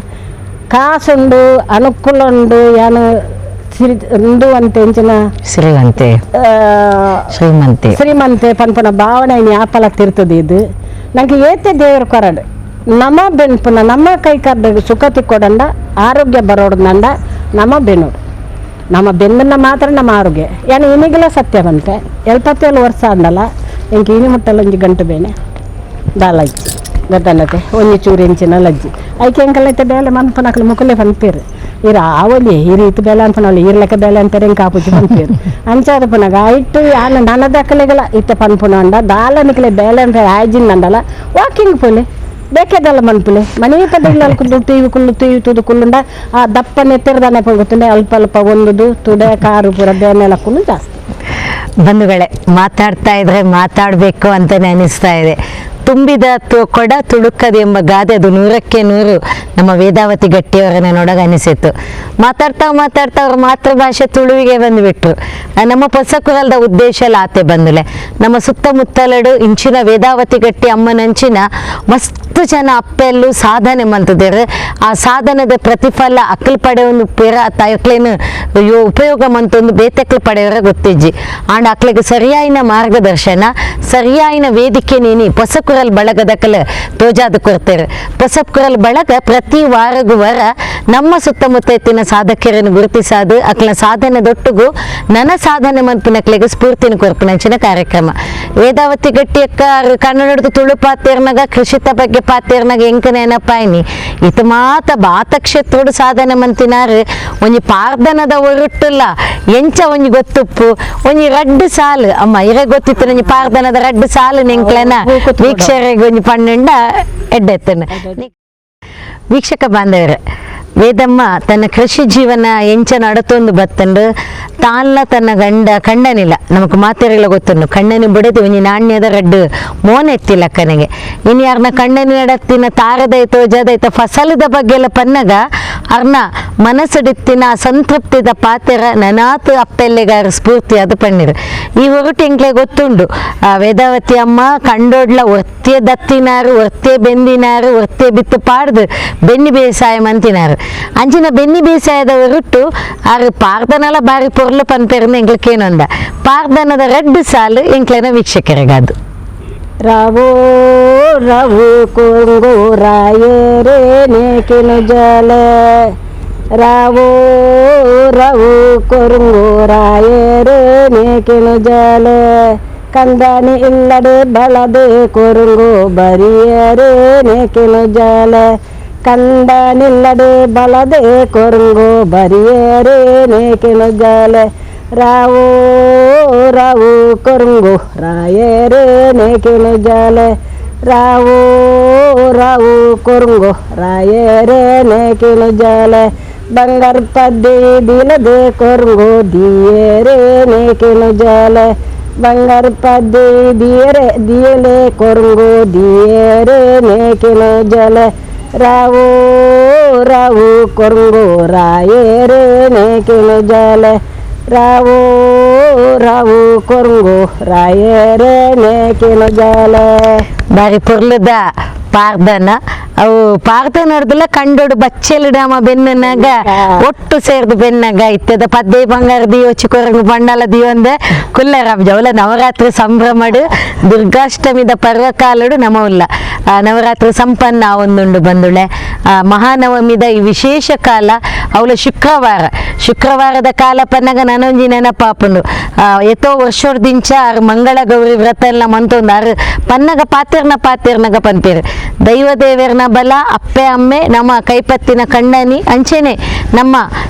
ಕಾಸುಂಡು ಅನುಕೂಲ ಉಂಡು ಏನು ಸಿರಿ ಉಂಡು ಅಂತ ಎಂಚಿನ ಶ್ರೀಮಂತೆ ಶ್ರೀಮಂತೆ ಶ್ರೀಮಂತೆ ಪನ್ಪುನ ಭಾವನೆ ಯಾಪಲ ತಿರ್ತದೆ ಇದು ನಂಗೆ ಏತೆ ದೇವರು ಕೊರಡು ನಮ್ಮ ಬೆನ್ಪುನ ನಮ್ಮ ಕೈ ಕರ್ದ ಸುಖ ತಿಕ್ಕೊಡಂಡ ಆರೋಗ್ಯ ಬರೋಡ್ನಂಡ ನಮ್ಮ ಬೆನ್ನೋಡು ನಮ್ಮ ಬೆನ್ನನ್ನ ಮಾತ್ರ ನಮ್ಮ ಆರೋಗ್ಯ ಏನು ಇನಿಗೆಲ್ಲ ಸತ್ಯ ಬಂತೆ 77 ವರ್ಷ ಅಂದಲ್ಲ ಎಂಕೆ ಇನಿ ಮುಟ್ಟಲ್ಲ ಒಂಜಿ ಗಂಟು ಬೇನೆ ದಾಲಜ್ಜಿ ಗೊತ್ತನ್ನತೆ ಒಂಜಿ ಚೂರು ಇಂಚಿನ ಲಜ್ಜಿ ಐಕೆ ಎಂಕಲೈತೆ ಬೇಲೆ ಮನ್ಪುನಕಲು ಮುಕುಲೆ ಪನ್ಪೇರು ಇರ ಆವಲಿ ಈ ರೀತಿ ಬೇಲೆ ಅನ್ಪನವಲ್ಲಿ ಇರ್ಲೆಕ್ಕ ಬೇಲೆ ಅಂತಾರೆ ಎಂಕ ಆಪುಜಿ ಪನ್ಪೇರು ಅಂಚಾದ ಪುನಗ ಐಟು ಯಾನ ನನದಕ್ಕಲೆಗಳ ಇತ್ತೆ ಪನ್ಪುನ ಅಂಡ ದಾಲ ನಿಕಲೆ ಬೇಲೆ ಅಂತ ಆಯ್ಜಿನ್ ಅಂಡಲ್ಲ ವಾಕಿಂಗ್ ಪೋಲೆ ಬೇಕೆದಲ್ಲ ಮನ್ಪುಲೆ ಮನೆ ಪದ ಕುಲ್ಲು ತೀವಿ ಕುಲ್ಲು ತೀವಿ ತುದು ಕುಲ್ಲುಂಡ ಆ ದಪ್ಪ ನೆತ್ತಿರದಾನೆ ಪೋಗುತ್ತುಂಡೆ ಅಲ್ಪ ಅಲ್ಪ ಒಂದುದು ತುಡೆ ಕಾರು ಪೂರ ಬೇನೆಲ್ಲ ಕುಲ್ಲು ಜಾಸ್ತಿ. ಬಂಧುಗಳೇ, ಮಾತಾಡ್ತಾ ಇದ್ರೆ ಮಾತಾಡಬೇಕು ಅಂತಲೇ ಅನಿಸ್ತಾ ಇದೆ. ತುಂಬಿದ ಕೊಡ ತುಳುಕದೆ ಎಂಬ ಗಾದೆ ಅದು 100ಕ್ಕೆ 100 ನಮ್ಮ ವೇದಾವತಿ ಗಟ್ಟಿಯವರನ್ನ ನೋಡಾಗ ಅನಿಸಿತ್ತು. ಮಾತಾಡ್ತಾ ಮಾತಾಡ್ತಾ ಅವ್ರ ಮಾತೃಭಾಷೆ ತುಳುವಿಗೆ ಬಂದುಬಿಟ್ರು. ನಮ್ಮ ಪೊಸಕುರಲ್ದ ಉದ್ದೇಶ ಲಾತೆ ಬಂದುಲೆ ನಮ್ಮ ಸುತ್ತಮುತ್ತಲಡು ಇಂಚಿನ ವೇದಾವತಿ ಗಟ್ಟಿ ಅಮ್ಮನಂಚಿನ ಮಸ್ತ್ ಜನ ಅಪ್ಪೆಲ್ಲು ಸಾಧನೆ ಮಂತದೇರು. ಆ ಸಾಧನದ ಪ್ರತಿಫಲ ಅಕ್ಕಲ್ ಪಡೆ ಒಂದು ಪೇರ ತಾಯಕ್ಲೇನು ಉಪಯೋಗ ಮಂತೊಂದು ಬೇತೆಕ್ಲು ಪಡೆಯವರ ಗೊತ್ತಿಜ್ಜಿ. ಆಂಡ ಅಕ್ಲಿಗೆ ಸರಿಯಾಯಿನ ಮಾರ್ಗದರ್ಶನ ಸರಿಯಾಯಿನ ವೇದಿಕೆ ನೀನಿ ಪೊಸಕುರಲ್ ಬಳಗದಕಲ ತೋಜಾದ ಕೊಡ್ತೇವೆ. ಪೊಸಕುರಲ್ ಬಳಗ ಪ್ರತಿ ವಾರಗೂ ವಾರ ನಮ್ಮ ಸುತ್ತಮುತ್ತ ಎತ್ತಿನ ಸಾಧಕರನ್ನು ಗುರುತಿಸಾದು ಅಕ್ಲ ಸಾಧನೆ ದೊಟ್ಟುಗು ನನ್ನ ಸಾಧನೆ ಮನ್ಪಿನಕ್ಲಿಗೆ ಸ್ಫೂರ್ತಿನ ಕೊರ್ಪಿನಂಚಿನ ಕಾರ್ಯಕ್ರಮ. ವೇದಾವತಿ ಗಟ್ಟಿಯಕ್ಕ ಕನ್ನಡದ ತುಳು ಪಾತೇರ್ನಾಗ ಕೃಷಿತ ಬಗ್ಗೆ ಪಾತೇರ್ನಾಗ ಎಂಕ ನೆನಪಾಯ್ನಿ ಇತು ಮಾತ ಬಾತ ಕ್ಷೇತ್ರೋಡು ಸಾಧನೆ ಮಂತಿನಾರು ಒಂಜಿ ಪಾರ್ದನದ ಒರುಟ್ಟುಲ್ಲ ಎಂಚ ಒಂಜಿ ಗೊತ್ತುಪ್ಪು ಒಂಜಿ ರಡ್ಡು ಸಾಲು ಅಮ್ಮ ಇರ ಗೊತ್ತಿತ್ತು ಒಂಜಿ ಪಾರ್ದನದ ರಡ್ಡು ಸಾಲು ನಿಂಕ್ಲೆನ ವೀಕ್ಷಕರಿಗೆ ಒಂಜಿ ಪನ್ನೆಂಡ ಎಡ್ಡೆತ್ತನ. ವೀಕ್ಷಕ ಬಾಂಧವರೇ, ವೇದಮ್ಮ ತನ್ನ ಕೃಷಿ ಜೀವನ ಎಂಚ ನಡತೊಂದು ಬತ್ತಂಡು ತಾನ್ಲ ತನ್ನ ಗಂಡ ಕಣ್ಣನಿಲ್ಲ ನಮಕ್ ಮಾತೆರೆಗಳ ಗೊತ್ತುಂಡು ಕಣ್ಣನಿ ಬಿಡದು ಒಂಜಿ ನಾಣ್ಯದ ರಡ್ಡು ಮೋನೆ ಎತ್ತಿಲ್ಲ ಅಕ್ಕನಿಗೆ. ಇನ್ನು ಯಾರನ್ನ ಕಣ್ಣನಿ ನಡತ್ತಿನ ತಾರದೈತೋ ಜದೈತ ಫಸಲದ ಬಗ್ಗೆ ಎಲ್ಲ ಪನ್ನಗ ಅರ್ನ ಮನಸ್ಸುಡಿತ್ತಿನ ಸಂತೃಪ್ತಿದ ಪಾತೆರ ನನಾತು ಅಪ್ಪೆಲ್ಲೆಗಾರ ಸ್ಫೂರ್ತಿ ಅದು ಪಣ್ಣಿರು. ಈ ಹೊರಟು ಎಂಕ್ಲೆ ಗೊತ್ತುಂಡು ಆ ವೇದಾವತಿ ಅಮ್ಮ ಕಂಡೋಡ್ಲ ಒತ್ತೆ ದತ್ತಿನಾರು ಒತ್ತೆ ಬೆಂದಿನಾರು ಒತ್ತೆ ಬಿತ್ತು ಪಾಡ್ದು ಬೆನ್ನಿ ಬೇಸಾಯ ಮಂತಿನಾರು. ಅಂಚಿನ ಬೆನ್ನಿ ಬೇಸಾಯದ ಹೊರಟು ಆರು ಪಾರ್ದನಲ ಬಾರಿ ಪೊರ್ಲು ಪನ್ಪೆರ್ನ ಎಂಕ್ಲಕೇನೊಂದ ಪಾರ್ದನದ ರಡ್ಡು ಸಾಲು ಎಂಕ್ಲೆನ ವೀಕ್ಷಕರಿಗದು. ರಾವೋ ರಾವು ಕೊರಂಗು ರಾಯರೇ ನೇಕಿನ ಜಲ ರಾವೋ ರಾವು ಕೊರಂಗು ರಾಯರೇ ನೇಕಿನ ಜಲ ಕಂದನಿ ಇಲ್ಲಡೆ ಬಳದೆ ಕೊರಂಗು ಬರಿಯರೇ ನೇಕಿನ ಜಲ ಕಂದನಿಲ್ಲಡೆ ಬಳದೆ ಕೊರಂಗು ಬರಿಯರೇ ನೇಕಿನ ಜಲ ರಾವೋ ರಾವು ಕೊರಂಗು ರಾಯರೇ ನೇಕಿನ ಜಲ ರಾವೋ ರಾವು ಕೊರಂಗು ರಾಯರೇ ನೇಕಿನ ಜಲ ಬಂಗಾರ ಪದ್ದಿ ದಿಲದೆ ಕೊರಂಗು ದಿಯರೇ ನೇಕಿನ ಜಲ ಬಂಗಾರ ಪದ್ದಿ ದಿಯರೆ ದಿಯಲೆ ಕೊರಂಗು ದಿಯರೇ ನೇಕಿನ ಜಲ ರಾವೋ ರಾವು ಕೊರಂಗು ರಾಯರೇ ನೇಕಿನ ಜಲ ರಾವೋ ರಾವು ಕೊರಂಗು ರಾಯರೇ ನೇಕಿನ ಜಲ. ಬಾರಿ ಪೊರ್ಲುದ ಪಾರ್ದನ ಅವು ಪಾರ್ದನರ್ದಲ ಕಂಡೋಡು ಬಚ್ಚೆಲಿಡಾಮ ಬೆನ್ನನಾಗ ಒಟ್ಟು ಸೇರ್ದು ಬೆನ್ನಗ ಇತ್ತದ ಪದ್ದೆ ಬಂಗಾರ ದಿಯೋ ಚಿಕೊರಂಗು ಬಂಡಲ ದಿಯೋ ಅಂದೆ ಕುಲ್ಲರಾಮ್ ಅವಲ ನವರಾತ್ರಿ ಸಂಭ್ರಮಡು ದುರ್ಗಾಷ್ಟಮಿದ ಪರ್ವಕಾಲಡು ನಮವುಲ್ಲ ನವರಾತ್ರಿ ಸಂಪನ್ನ ಒಂದುಂಡು ಬಂದುಳೆ ಮಹಾನವಮಿದ ಈ ವಿಶೇಷ ಕಾಲ ಅವಳ ಶುಕ್ರವಾರ ಶುಕ್ರವಾರದ ಕಾಲ ಪನ್ನಗ ನನೊಂಜಿ ನೆನಪಾಪುಂಡು ಎತ್ತೋ ವರ್ಷೋರ್ದಿಂಚ ಆರು ಮಂಗಳ ಗೌರಿ ವ್ರತ ಎಲ್ಲ ಮಂತೊಂದು ಆರು ಪನ್ನಗ ಪಾತಿರ್ನ ಪಾತಿರ್ನಗ ಪನ್ಪೇರು ದೈವ ದೇವರ್ನ ಬಲ ಅಪ್ಪೆ ಅಮ್ಮೆ ನಮ್ಮ ಕೈಪತ್ತಿನ ಕಣ್ಣನಿ ಅಂಚೆನೆ ನಮ್ಮ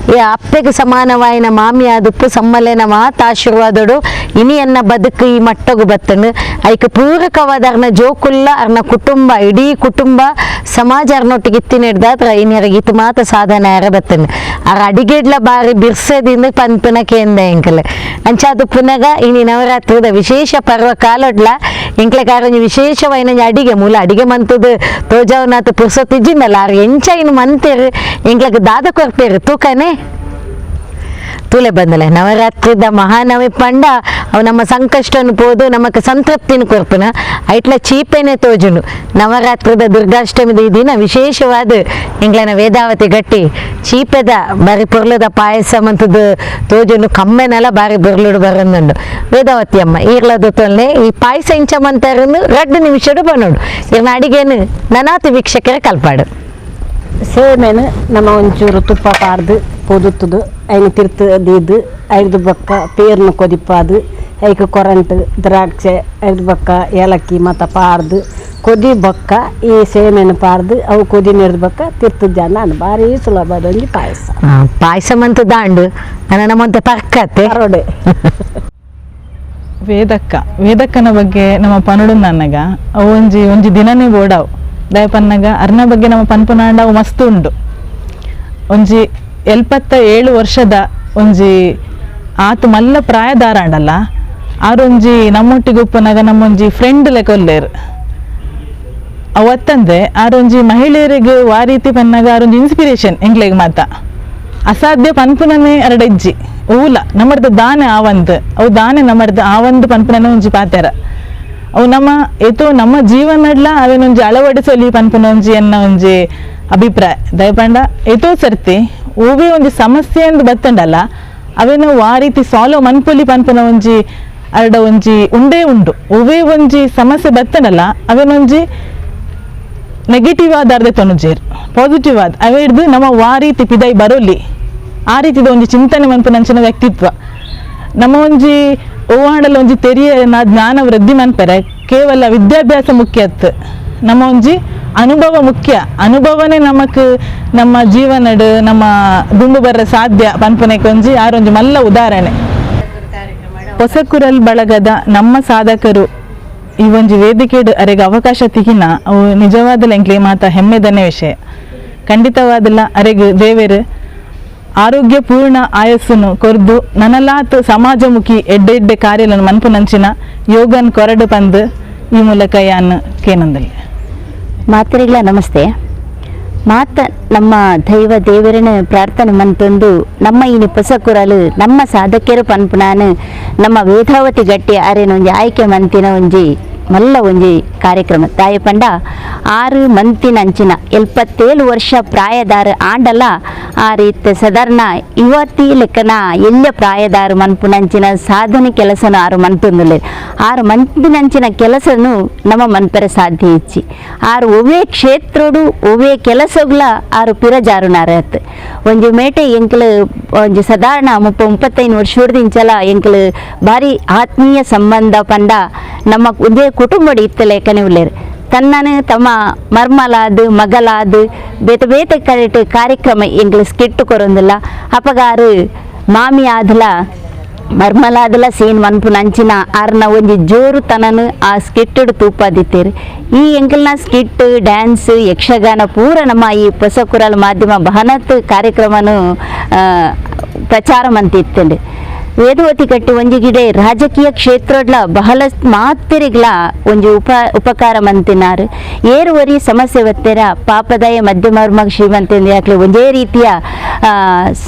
ಅಪ್ಪೆಗೆ ಸಮಾನವಾಯಿನ ಮಾಮಿಯಾದುಪ್ಪು ಸಮ್ಮಲೆನ ಮಾತ ಆಶೀರ್ವಾದಡು ಇನಿಯನ್ನ ಬದುಕು ಈ ಮಟ್ಟಗು ಬತ್ತನು ಐಕ್ ಪೂರಕವಾದ ಅರ್ನ ಜೋಕುಲ್ಲ ಅರ್ನ ಕುಟುಂಬ ಇಡೀ ಕುಟುಂಬ ಸಮಾಜ ಅರ್ನೊಟ್ಟಿಗೆ ಇತ್ತಿನ ಹಿಡ್ದಾತ್ರ ಇನಿಯರಿಗೆ ಇತ್ತು ಮಾತ ಸಾಧನೆ ಯಾರ ಬತ್ತನು ಆರ ಅಡಿಗೆಡ್ಲ ಬಾರಿ ಬಿರ್ಸದಿಂದ ಪನ್ಪುನ ಕೇಂದ್ರ ಎಂಕಲ್ ಅಂಚಾದು ಪುನಗ ಇನಿ ನವರಾತ್ರಿದ ವಿಶೇಷ ಪರ್ವ ಕಾಲೊಡ್ಲ ಎಂಕ್ಲೆ ಕಾರೊಂಜಿ ವಿಶೇಷವಾಯಿನ ಅಡಿಗೆ ಮೂಲ ಅಡಿಗೆ ಮಂತದ ತೋಜಾವನಾಥ ಪುರ್ಸೊತ್ತಿಜ್ಜಿಂದಲ್ಲ ಆರು ಎಂಚ ಇನ್ನು ಮಂತೇರು ಎಂಕ್ಲಕ್ ದಾದ ಕೊರ್ಪೇರು ತೂಕನೆ ತೂಲೆ ಬಂದಲೆ ನವರಾತ್ರಿದ ಮಹಾನವಿ ಪಂಡ ಅವು ನಮ್ಮ ಸಂಕಷ್ಟನು ಪೋದು ನಮಕ್ ಸಂತೃಪ್ತಿನ ಕೊರ್ಪುನ ಐಟ್ಲ ಚೀಪೆನೆ ತೋಜುನು ನವರಾತ್ರಿದ ದುರ್ಗಾಷ್ಟಮಿದ ಈ ದಿನ ವಿಶೇಷವಾದ ಎಂಗ್ಲನ ವೇದಾವತಿ ಗಟ್ಟಿ ಚೀಪೆದ ಬಾರಿ ಪೊರ್ಲದ ಪಾಯಸ ಮಂತದ್ದು ತೋಜುನು ಕಮ್ಮೆನೆಲ್ಲ ಬಾರಿ ಬೊರ್ಲುಡು ಬರಂದುಂಡು. ವೇದಾವತಿ ಅಮ್ಮ ಈರ್ಲದ ತೊಲ್ಲೆ ಈ ಪಾಯಸ ಇಂಚ ಮಂತಾರನ್ನು 2 ನಿಮಿಷಡು ಬನ್ನೋಡು ಇರ್ನ ಅಡಿಗೇನು ನನಾತಿ ವೀಕ್ಷಕರ ಕಲ್ಪಾಡು. ಸೇಮೆನು ನಮ್ಮ ಒಂಚೂರು ತುಪ್ಪ ಪಾರ್ದು ಪೊದುತ್ತದು ಐನು ತಿರ್ತು ದೀದು ಐದು ಬೊಕ್ಕ ಪೇರ್ನು ಕೊದಿಪಾದು ಐಕ್ ಕೊರಂಟು ದ್ರಾಕ್ಷೆ ಐದು ಬೊಕ್ಕ ಏಲಕ್ಕಿ ಮತ್ತು ಪಾರ್ದು ಕೊದಿ ಬೊಕ್ಕ ಈ ಸೇಮೆನು ಪಾರ್ದು ಅವು ಕೊದಿ ನೀರ್ದು ಬೊಕ್ಕ ತಿರ್ತು ಜನ ಭಾರಿ ಸುಲಭದ ಒಂಜಿ ಪಾಯಸ. ಪಾಯಸ ಮಂತು ದಾಂಡು ನನ್ನ ನಮ್ಮಂತ ಪರ್ಕತ್ತೆ ಕರೋಡೆ. ವೇದಕ್ಕ ವೇದಕ್ಕನ ಬಗ್ಗೆ ನಮ್ಮ ಪನುಡು ನನ್ನಗ ಅವು ಒಂಜಿ ಒಂಜಿ ದಿನನೇ ಬೋಡಾವು ದಯಪನ್ನಗ ಅರ್ನ ಬಗ್ಗೆ ನಮ್ಮ ಪನ್ಪುನಾಂಡ ಅವು ಮಸ್ತ್ ಉಂಡು. ಒಂಜಿ 77 ವರ್ಷದ ಒಂಜಿ ಆತು ಮಲ್ಲ ಪ್ರಾಯದಾರಾಂಡಲ್ಲ ಆರೊಂಜಿ ನಮ್ಮೊಟ್ಟಿಗೆ ಉಪ್ಪನಾಗ ನಮ್ಮೊಂಜಿ ಫ್ರೆಂಡ್ ಲೆಕ್ಕ ಒಲ್ಲೇರು ಅವತ್ತಂದೆ ಆರೊಂಜಿ ಮಹಿಳೆಯರಿಗೆ ವಾ ರೀತಿ ಪನ್ನಾಗ ಆರೊಂಜಿ ಇನ್ಸ್ಪಿರೇಷನ್ ಎಂಗ್ಲೆಗ್ ಮಾತ ಅಸಾಧ್ಯ ಪನ್ಪುನನೇ ಅರಡೆಜ್ಜಿ ಊಲ ನಮ್ಮರ್ದ ದಾನೆ ಆವಂದ್ ಅವು ದಾನೆ ನಮ್ಮರ್ದ ಆವಂದ್ ಪನ್ಪುನನೇ ಒಂಜಿ ಪಾತೆರ ಅವು ನಮ್ಮ ಏತೋ ನಮ್ಮ ಜೀವನಡ್ಲ ಅವೇನೊಂಜಿ ಅಳವಡಿಸೊಲಿ ಪನ್ಪುನ ಒಂಜಿ ಎನ್ನ ಒಂಜಿ ಅಭಿಪ್ರಾಯ. ದಯಪಂಡ ಏತೋ ಸರ್ತಿ ಓವೇ ಒಂಜಿ ಸಮಸ್ಯೆ ಎಂದು ಬತ್ತಂಡಲ್ಲ ಅವೇನು ಆ ರೀತಿ ಸಾಲ್ವ್ ಮನ್ಪೊಲಿ ಪನ್ಪುನ ಒಂಜಿ ಅರಡ ಒಂಜಿ ಉಂಡೇ ಉಂಡು. ಓವೇ ಒಂಜಿ ಸಮಸ್ಯೆ ಬತ್ತಂಡಲ್ಲ ಅವೇನೊಂಜಿ ನೆಗೆಟಿವ್ ಆದ ಅರ್ಧ ತೊನುಜೇರು ಪಾಸಿಟಿವ್ ಆದ ಅವೇ ಹಿಡ್ದು ನಮ್ಮ ವಾ ರೀತಿ ಪಿದೈ ಬರೋಲಿ ಆ ರೀತಿದ ಒಂಜಿ ಚಿಂತನೆ ಮನ್ಪುನಂಚಿನ ವ್ಯಕ್ತಿತ್ವ ನಮ್ಮ ಒಂಜಿ ಓವಾಂಡಲ ಒಂಜಿ ತೆರಿಯ ಜ್ಞಾನ ವೃದ್ಧಿ ಮನ್ಪೆರೆ ಕೇವಲ ವಿದ್ಯಾಭ್ಯಾಸ ಮುಖ್ಯ ಅತ್ತು ನಮ್ಮ ಒಂಜಿ ಅನುಭವ ಮುಖ್ಯ. ಅನುಭವನೇ ನಮಕ್ ನಮ್ಮ ಜೀವನಡ್ ನಮ್ಮ ದುಂಬು ಬರ್ರ ಸಾಧ್ಯ ಪನ್ಪುನೆಕ್ ಒಂಜಿ ಆರೊಂಜಿ ಮಲ್ಲ ಉದಾಹರಣೆ. ಹೊಸಕುರಲ್ ಬಳಗದ ನಮ್ಮ ಸಾಧಕರು ಈ ಒಂಜಿ ವೇದಿಕೆಡು ಅರೆಗೆ ಅವಕಾಶ ತಿಗಿನ ಅವು ನಿಜವಾದಲ ಎಂಕ್ಲೆ ಮಾತ ಹೆಮ್ಮೆದನೇ ವಿಷಯ. ಖಂಡಿತವಾದಲ ಅರೆಗೆ ದೇವರು ಆರೋಗ್ಯಪೂರ್ಣ ಆಯಸ್ಸನ್ನು ಕೊರ್ದು ನನಲಾತ್ ಸಮಾಜಮುಖಿ ಎಡ್ಡೆ ಎಡ್ಡೆ ಕಾರ್ಯలను ಮನ್ಪುನಂಚಿನ ಯೋಗನ್ ಕೊರಡು ಪಂದು ಈ ಮೂಲಕ ಯಾನ್ ಕೇನಂದಲ್ಲಿ. ಮಾತರಿಗಳ ನಮಸ್ತೆ. ಮಾತ ನಮ್ಮ ದೈವ ದೇವರನ ಪ್ರಾರ್ಥನೆ ಮಂತೊಂದು ನಮ್ಮ ಈ ಪೊಸಕುರಲು ನಮ್ಮ ಸಾಧಕರು ಪನ್ಪುನಾನು ನಮ್ಮ ವೇದಾವತಿ ಗಟ್ಟಿ ಅರೆನೊಂಜಿ ಆಯ್ಕೆ ಮಂತಿನ ಒಂಜಿ ಮಲ್ಲ ಒಂಜಿ ಕಾರ್ಯಕ್ರಮ. ತಾಯಿ ಪಂಡ 6 ಮಂತಿನಂಚಿನ 77 ವರ್ಷ ಪ್ರಾಯದಾರ ಆಂಡಲ ಆ ರೀತಿ ಸಾಧಾರಣ ಯುವತಿ ಲೆಕ್ಕನ ಎಲ್ಲ ಪ್ರಾಯದಾರು ಮನ್ಪುನಂಚಿನ ಸಾಧನೆ ಕೆಲಸನ 6 ಮಂತೊಂದುಲ್ಲೆರ್. 6 ಮಂತಿನಂಚಿನ ಕೆಲಸನು ನಮ್ಮ ಮನ್ಪೆರೆ ಸಾಧ್ಯ ಇಚ್ಚಿ. 6 ಒವ್ವೇ ಕ್ಷೇತ್ರಡು ಒವ್ವೇ ಕೆಲಸಗ್ಲ 6 ಪಿರಜಾರುನಾರತ್. ಒಂಜಿ ಮೇಟೆ ಎಂಕ್ಲು ಒಂಜಿ ಸಾಧಾರಣ 30-35 ವರ್ಷದಿಂಚಲ ಎಂಕ್ಲು ಭಾರಿ ಆತ್ಮೀಯ ಸಂಬಂಧ ಪಂಡ ನಮ್ಮ ಒಂದೇ ಕುಟುಂಬಡು ಇತ್ತ ಲೇಖನೆ ಉಲ್ಲೇರು. ತನ್ನನು ತಮ್ಮ ಮರ್ಮಲಾದು ಮಗಲಾದು ಬೇತೆ ಬೇತೆ ಕರೆಟ್ ಕಾರ್ಯಕ್ರಮ ಎಂಕ್ಲು ಸ್ಕಿಟ್ ಕೊರೊಂದಿಲ್ಲ. ಅಪಗಾರು ಮಾಮಿ ಆದಲ ಮರ್ಮಲಾದಲ ಸೀನ್ ಮನ್ಪುನಂಚಿನ ಆರ್ನ ಒಂಜಿ ಜೋರು ತನನು ಆ ಸ್ಕಿಟ್ಟುಡು ತೂಪಾದಿತ್ತೇರು. ಈ ಎಂಕಲ್ನ ಸ್ಕಿಟ್ ಡ್ಯಾನ್ಸ್ ಯಕ್ಷಗಾನ ಪೂರ ನಮ್ಮ ಈ ಹೊಸಕುರಲ್ ಮಾಧ್ಯಮ ಬಹನತ್ ಕಾರ್ಯಕ್ರಮನು ಪ್ರಚಾರ ಮಂತಿತ್ತಂಡು. ವೇದವತಿ ಕಟ್ಟಿ ಒಂಜಿ ಗಿಡೆ ರಾಜಕೀಯ ಕ್ಷೇತ್ರಡ್ಲ ಬಹಳ ಮಾತೆರಿಗ್ಲ ಒಂಜಿ ಉಪಕಾರ ಮಂತಿನಾರು. ಏರುವರಿ ಸಮಸ್ಯೆ ಒತ್ತೆರ ಪಾಪದಾಯ ಮಧ್ಯಮ ಶ್ರೀಮಂತ ಯಾಕ್ಲೆ ಒಂದೇ ರೀತಿಯ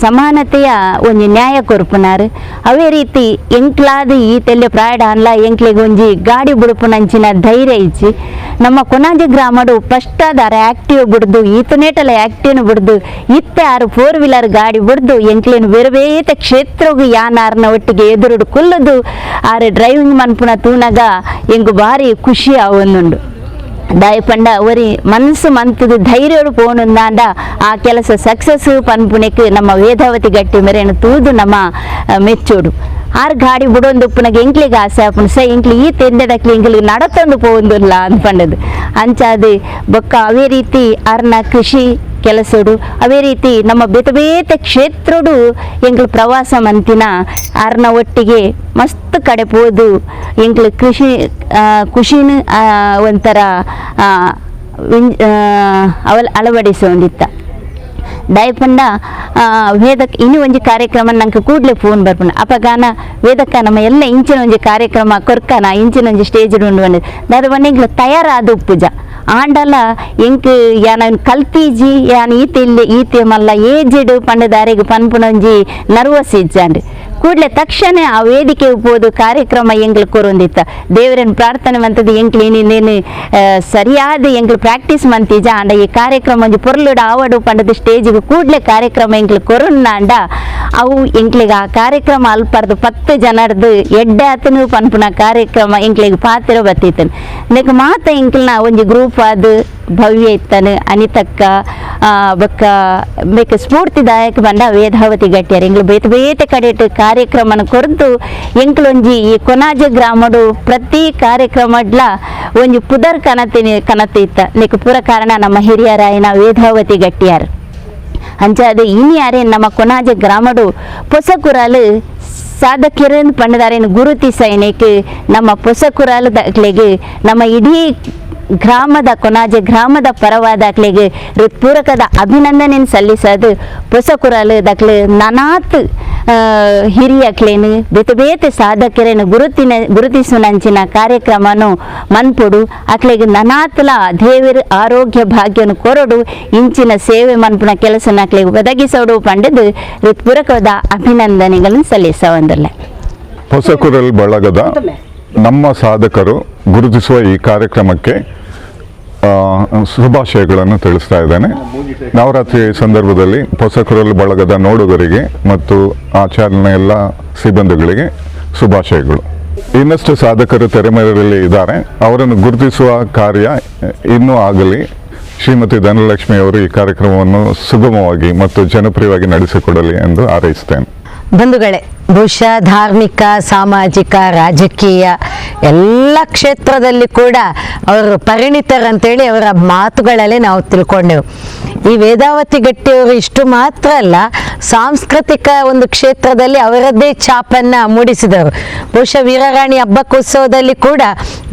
ಸಮಾನತೆಯ ಒಂಜಿ ನ್ಯಾಯ ಕೊರ್ಪುನಾರು. ಅವೇ ರೀತಿ ಎಂಕ್ಲಾದ ಈ ತೆಲ್ಲೆ ಪ್ರಾಯಡ ಅನ್ಲ ಎಂಕ್ಲೆಗ್ ಒಂಜಿ ಗಾಡಿ ಬುಡುಪುನಂಚಿನ ಧೈರ್ಯ ಇಜ್ಜಿ. ನಮ್ಮ ಕೊನಾಜಿ ಗ್ರಾಮಡು ಫಸ್ಟ್ ಆದಾರ ಆಕ್ಟಿವ್ ಬಿಡ್ದು ಈತನೇಟಲ ಆಕ್ಟಿವ್ನ ಬಿಡ್ದು ಇತ್ತೆ ಆರು 4 ವೀಲರ್ ಗಾಡಿ ಬಿಡ್ದು ಎಂಕ್ಲೇನು ಬೇರೆ ಬೇರೆ ಕ್ಷೇತ್ರಗೂ ಯಾನಾರ್ನ ಒಟ್ಟಿಗೆ ಎದುರುಡು ಕುಲ್ಲದು ಆರು ಡ್ರೈವಿಂಗ್ ಮನ್ಪುನ ತೂನಗ ಎಂಗು ಭಾರಿ ಖುಷಿ ಆವೊಂದುಂಡು. ದಾಯ ಪಂಡ ಒರಿ ಮನಸ್ಸು ಮಂತದ ಧೈರ್ಯಡು ಪೋನುಂದಾಂಡ ಆ ಕೆಲಸ ಸಕ್ಸಸ್ ಪನ್ಪುನೆಕ್ ನಮ್ಮ ವೇದಾವತಿ ಗಟ್ಟಿ ಮೆರೆನು ತೂದು ನಮ್ಮ ಮೆಚ್ಚೋಡು. ಆರು ಗಾಡಿ ಬಿಡೊಂದು ಉಪ್ಪುನಗ ಎಂಕ್ಲಿಗೆ ಆಸೆ ಆಪುಂಡು ಸ ಎಂಕ್ಲಿ ಈ ತೆಂದೆದಕ್ಲಿ ಎಂಕ್ಲಿಗೆ ನಡತೊಂದು ಪೋವೊಂದುಲ್ಲ ಅಂದ್ಪಂಡದು. ಅಂಚಾದು ಬೊಕ್ಕ ಅವೇ ರೀತಿ ಆರ್ನ ಕೃಷಿ ಕೆಲಸಡು ಅವೇ ರೀತಿ ನಮ್ಮ ಬೇತೆ ಬೇತೆ ಕ್ಷೇತ್ರಡು ಎಂಕ್ಲು ಪ್ರವಾಸ ಮಂತಿನ ಆರ್ನ ಒಟ್ಟಿಗೆ ಮಸ್ತ್ ಕಡೆ ಪೋದು ಎಂಕ್ಲು ಕೃಷಿ ಖುಷಿನ ಒಂಥರ ಅಳವಡಿಸೊಂದಿತ್ತ. ದಯಪಂಡ ವೇದಕ್ಕೆ ಇನ್ನೂ ಒಂಜಿ ಕಾರ್ಯಕ್ರಮ ನಂಗೆ ಕೂಡಲೇ ಫೋನ್ ಬರ್ಪುಂಡು. ಅಪಗಾನ ವೇದಕ್ಕ ನಮ್ಮ ಎಲ್ಲ ಇಂಚಿನ ಒಂಜಿ ಕಾರ್ಯಕ್ರಮ ಕೊರ್ಕನ ಇಂಚಿನ ಒಂಜಿ ಸ್ಟೇಜ್ ಉಂಡು ಬಂದು ದಾದ ಬಂದು ಎಂಕ್ಲು ತಯಾರಾದ ಉಪ್ಪುಜ ಆಂಡಲ ಎಂಕ್ ಯಾನ ಕಲ್ತೀಜಿ ಯಾನ್ ಈತೆ ಇಲ್ಲ ಈತೆ ಮಲ್ಲ ಏಜಿಡು ಪಂಡದಾರಿಗೆ ಪನ್ಪುನೊಂಜಿ ನರ್ವಸ್ ಇಜ್ಜಾಂಡ್. ಕೂಡಲೇ ತಕ್ಷಣ ಆ ವೇದಿಕೆ ಹೋದು ಕಾರ್ಯಕ್ರಮ ಎಂಗ್ಲು ಕೊರೊಂದಿತ್ತ. ದೇವರನ್ನು ಪ್ರಾರ್ಥನೆ ಮಂತದ್ದು ಎಂಕ್ಲು ಏನೇನು ಸರಿಯಾದ ಎಂಗ್ಲು ಪ್ರಾಕ್ಟೀಸ್ ಮಂತಿಜ ಆಂಡ ಈ ಕಾರ್ಯಕ್ರಮ ಒಂಜಿ ಪೊರ್ಲುಡು ಆವಡು ಪಂಡದ ಸ್ಟೇಜಿಗೆ ಕೂಡಲೇ ಕಾರ್ಯಕ್ರಮ ಎಂಕ್ಲು ಕೊರೊಂದಾಂಡ ಅವು ಎಂಕ್ಲಿಗೆ ಆ ಕಾರ್ಯಕ್ರಮ ಅಲ್ಪರ್ದು 10 ಜನರ್ದು ಎಡ್ಡೆ ಆತನು ಪನ್ಪುನ ಕಾರ್ಯಕ್ರಮ ಎಂಕ್ಲಿಗೆ ಪಾತ್ರ ಬತ್ತಿತ್ತನು. ನೆಕ್ ಮಾತ ಎಂಕ್ಲ್ನ ಒಂಜಿ ಗ್ರೂಪ್ ಅದು ಭವ್ಯ ಇತ್ತನು ಅನಿತಕ್ಕ ಬೊಕ್ಕ ಬೇಕ ಸ್ಫೂರ್ತಿದಾಯಕ ಬಂಡ ವೇದಾವತಿ ಗಟ್ಟಿಯಾರು ಎಂಗ್ಲು ಬೇತೆ ಬೇತೆ ಕಡೆಟ್ ಕಾರ್ಯಕ್ರಮನ ಕೊರ್ದು ಎಂಕ್ಲೊಂಜಿ ಈ ಕೊನಾಜ ಗ್ರಾಮಡು ಪ್ರತಿ ಕಾರ್ಯಕ್ರಮಡ್ಲ ಒಂಜಿ ಪುದರ್ ಕನತೆ ಇತ್ತ. ನೆಕ್ ಪೂರ ಕಾರಣ ನಮ್ಮ ಹಿರಿಯರಾಯನ ವೇದಾವತಿ ಗಟ್ಟಿಯಾರು. ಅಂಚಾದ ಇನಿ ಯಾರೇ ನಮ್ಮ ಕೊನಾಜ ಗ್ರಾಮಡು ಪೊಸಕುರಾಲು ಸಾಧಕಿರನ್ ಪಂಡದಾರೇನು ಗುರುತಿಸೈನೇಕ್ ನಮ್ಮ ಪೊಸಕುರಾಲು ದಕ್ಲೆಗ್ ನಮ್ಮ ಇಡೀ ಗ್ರಾಮದ ಕೊನಾಜೆ ಗ್ರಾಮದ ಪರವಾದ ಅಕ್ಲೆಗ್ ಹೃತ್ಪೂರ್ವಕದ ಅಭಿನಂದನೆ ಸಲ್ಲಿಸೋದು. ಪೊಸಕುರಾಲು ದಕ್ಲು ನನಾತ್ ಹಿರಿಯಕ್ಲೇನು ಬೇತೆ ಬೇತೆ ಸಾಧಕರೇನು ಗುರುತಿಸುನಂಚಿನ ಕಾರ್ಯಕ್ರಮನು ಮನ್ಪುಡು ಅಕ್ಲೆಗ್ ನನಾತ್ಲ ದೇವರ ಆರೋಗ್ಯ ಭಾಗ್ಯನು ಕೊರಡು ಇಂಚಿನ ಸೇವೆ ಮನ್ಪುನ ಕೆಲಸನ ಅಕ್ಲೆಗ್ ಒದಗಿಸೋಡು ಪಂಡದು ಹೃತ್ಪೂರ್ವಕದ ಅಭಿನಂದನೆಗಳನ್ನು ಸಲ್ಲಿಸವಂದಲ್ಲ. ಹೊಸಕುರಲ್ ಬಳಗದ ನಮ್ಮ ಸಾಧಕರು ಗುರುತಿಸುವ ಈ ಕಾರ್ಯಕ್ರಮಕ್ಕೆ ಶುಭಾಶಯಗಳನ್ನು ತಿಳಿಸ್ತಾ ಇದ್ದೇನೆ. ನವರಾತ್ರಿ ಸಂದರ್ಭದಲ್ಲಿ ಹೊಸಕುರಲ್ ಬಳಗದ ನೋಡುಗರಿಗೆ ಮತ್ತು ಆ ಚಾನೆಲ್ನ ಎಲ್ಲ ಸಿಬ್ಬಂದಿಗಳಿಗೆ ಶುಭಾಶಯಗಳು. ಇನ್ನಷ್ಟು ಸಾಧಕರು ತೆರೆಮರೆಯಲ್ಲಿ ಇದ್ದಾರೆ, ಅವರನ್ನು ಗುರುತಿಸುವ ಕಾರ್ಯ ಇನ್ನೂ ಆಗಲಿ. ಶ್ರೀಮತಿ ಧನಲಕ್ಷ್ಮಿ ಅವರು ಈ ಕಾರ್ಯಕ್ರಮವನ್ನು ಸುಗಮವಾಗಿ ಮತ್ತು ಜನಪ್ರಿಯವಾಗಿ ನಡೆಸಿಕೊಡಲಿ ಎಂದು ಹಾರೈಸುತ್ತೇನೆ. ಬಂಧುಗಳೇ, ಬಹುಶಃ ಧಾರ್ಮಿಕ, ಸಾಮಾಜಿಕ, ರಾಜಕೀಯ ಎಲ್ಲ ಕ್ಷೇತ್ರದಲ್ಲಿ ಕೂಡ ಅವರು ಪರಿಣಿತರಂತೇಳಿ ಅವರ ಮಾತುಗಳಲ್ಲೇ ನಾವು ತಿಳ್ಕೊಂಡೆವು. ಈ ವೇದಾವತಿ ಗಟ್ಟಿಯವರು ಇಷ್ಟು ಮಾತ್ರ ಅಲ್ಲ, ಸಾಂಸ್ಕೃತಿಕ ಒಂದು ಕ್ಷೇತ್ರದಲ್ಲಿ ಅವರದ್ದೇ ಛಾಪನ್ನು ಮೂಡಿಸಿದರು. ಬಹುಶಃ ವೀರರಾಣಿ ಹಬ್ಬಕ್ಕೋತ್ಸವದಲ್ಲಿ ಕೂಡ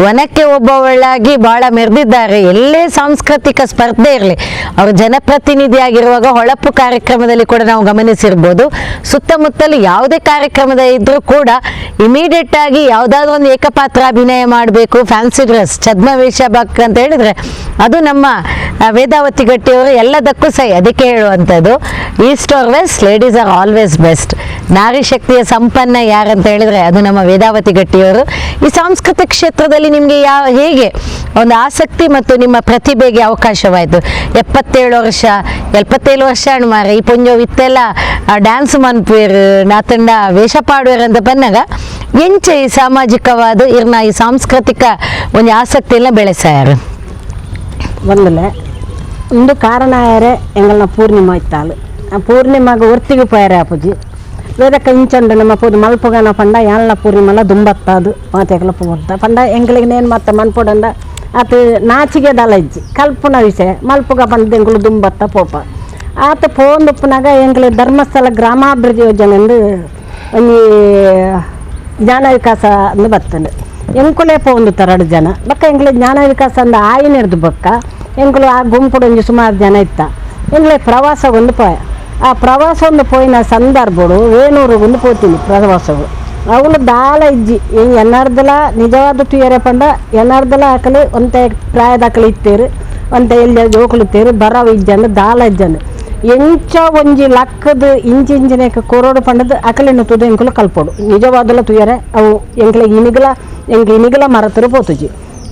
ವನಕ್ಕೆ ಒಬ್ಬವಳಾಗಿ ಭಾಳ ಮೆರೆದಿದ್ದಾರೆ. ಎಲ್ಲೇ ಸಾಂಸ್ಕೃತಿಕ ಸ್ಪರ್ಧೆ ಇರಲಿ, ಅವರು ಜನಪ್ರತಿನಿಧಿಯಾಗಿರುವಾಗ ಹೊಳಪು ಕಾರ್ಯಕ್ರಮದಲ್ಲಿ ಕೂಡ ನಾವು ಗಮನಿಸಿರ್ಬೋದು. ಸುತ್ತಮುತ್ತಲು ಯಾವುದೇ ಕಾರ್ಯಕ್ರಮದ ಇದ್ರೂ ಕೂಡ ಇಮಿಡಿಯೇಟ್ ಆಗಿ ಯಾವುದಾದ್ರೂ ಒಂದು ಏಕಪಾತ್ರ ಅಭಿನಯ ಮಾಡಬೇಕು, ಫ್ಯಾನ್ಸಿ ಡ್ರೆಸ್, ಛದ್ಮವೇಷ ಅಂತ ಹೇಳಿದ್ರೆ ಅದು ನಮ್ಮ ವೇದಾವತಿ ಗಟ್ಟಿಯವರು ಎಲ್ಲದಕ್ಕೂ ಸಹಿ. ಅದಕ್ಕೆ ಹೇಳುವಂಥದ್ದು, east or west, ladies are always best. ನಾರಿ ಶಕ್ತಿಯ ಸಂಪನ್ನ ಯಾರಂತ ಹೇಳಿದರೆ ಅದು ನಮ್ಮ ವೇದಾವತಿ ಗಟ್ಟಿಯವರು. ಈ ಸಾಂಸ್ಕೃತಿಕ ಕ್ಷೇತ್ರದಲ್ಲಿ ನಿಮಗೆ ಹೇಗೆ ಒಂದು ಆಸಕ್ತಿ ಮತ್ತು ನಿಮ್ಮ ಪ್ರತಿಭೆಗೆ ಅವಕಾಶವಾಯಿತು? 77 ವರ್ಷ, 77 ವರ್ಷ ಮಾರ ಈ ಪೊಂಜೋ ಇತ್ತೆಲ್ಲ ಡ್ಯಾನ್ಸ್ ಮನ್ಪೇರು ನಾತಂಡ ವೇಷ ಪಾಡುವೇರು ಅಂತ ಬಂದಾಗ ಎಂಚ ಈ ಸಾಮಾಜಿಕವಾದ ಇರ್ನ ಈ ಸಾಂಸ್ಕೃತಿಕ ಒಂದು ಆಸಕ್ತಿ ಎಲ್ಲ ಬೆಳೆಸಾಯಾರು? ಒಂದಲೆ ಒಂದು ಕಾರಣ ಆಯರೆ ಎಂಗಳನ್ನ ಪೂರ್ಣಿಮಾ ಇತ್ತಾಳು. ಆ ಪೂರ್ಣಿಮಾಗ ಒರ್ತಿಗೆ ಪೋಯರೆ ಆಪುಜಿ ವೇದಕ್ಕ ಇಂಚಂಡು ನಮ್ಮ ಪೂರ್ಣಿ ಮಲ್ಪುಗನ ಪಂಡ ಯಾಳ್ನ ಪೂರ್ಣಿಮಲ ದುಂಬತ್ತಾದು ಮಾತೆಗಲ ಪೂರ್ತ ಪಂಡ ಎಂಗಳಿಗೆ ನೇನು ಮತ್ತೆ ಮನ್ಪೊಡಂಡ ಆತ ನಾಚಿಗೆ ದಲ ಇಜ್ಜಿ ಕಲ್ಪುನ ವಿಷಯ ಮಲ್ಪುಗ ಪಂಡದ ಎಂಗಳು ದುಂಬತ್ತ ಪೋಪ ಆತ ಪೋಂದುಪ್ಪನಾಗ ಎಂಗಳಿಗೆ ಧರ್ಮಸ್ಥಳ ಗ್ರಾಮಾಭಿವೃದ್ಧಿ ಯೋಜನೆ ಎಂದು ಒಂಜಿ ಜ್ಞಾನ ವಿಕಾಸ ಅಂದು ಬರ್ತದೆ. ಎಂಕುಲೇ ಪೋಂದು ತರಡು ಜನ ಬಕ್ಕ ಎಂಗ್ಲೆ ಜ್ಞಾನ ವಿಕಾಸ ಅಂದ ಆಯಿನಿರ್ದು ಬಕ್ಕ ಎಂಕುಲು ಆ ಗುಂಪುಡು ಒಂಜಿ ಸುಮಾರು ಜನ ಇತ್ತ ಎಂಗ್ಲೆ ಪ್ರವಾಸ ಒಂದು ಪೋಯ. ಆ ಪ್ರವಾಸ ಒಂದು ಪೋಯಿನ ಸಂದರ್ಭಡು ವೇಣೂರಿಗೊಂದು ಪೋತೀನಿ ಪ್ರವಾಸವು ಅವಳು ದಾಲ ಇಜ್ಜಿ ಎನ್ನಾರ್ದಲ ನಿಜವಾದ ತುಯರೆ ಪಂಡ ಎನ್ನಾರ್ದಲ ಆಕಲು ಒಂತೆ ಪ್ರಾಯದಾಕಲು ಇತ್ತೇರು ಒಂತೆ ಎಲ್ಲಿ ಜೋಕುಲು ಇತ್ತೇರು ಬರವ ಇಜ್ಜಂದು ದಾಲ ಇಜ್ಜಂದು ಎಂಚ ಒಂಜಿ ಲಕ್ಕದ ಇಂಚಿ ಇಂಚಿನ ಕೊರೋಡು ಪಂಡದ ಅಕಲಿನ ತುದು ಎಂಕುಲು ಕಲ್ಪೋಡು ನಿಜವಾದಲ ತುಯರೆ ಅವು ಎಂಕ್ಲೆ ಇನಿಗಲ ಎಂಕ್ ಇನಿಗಲ ಮರತರು ಪೋತುಜಿ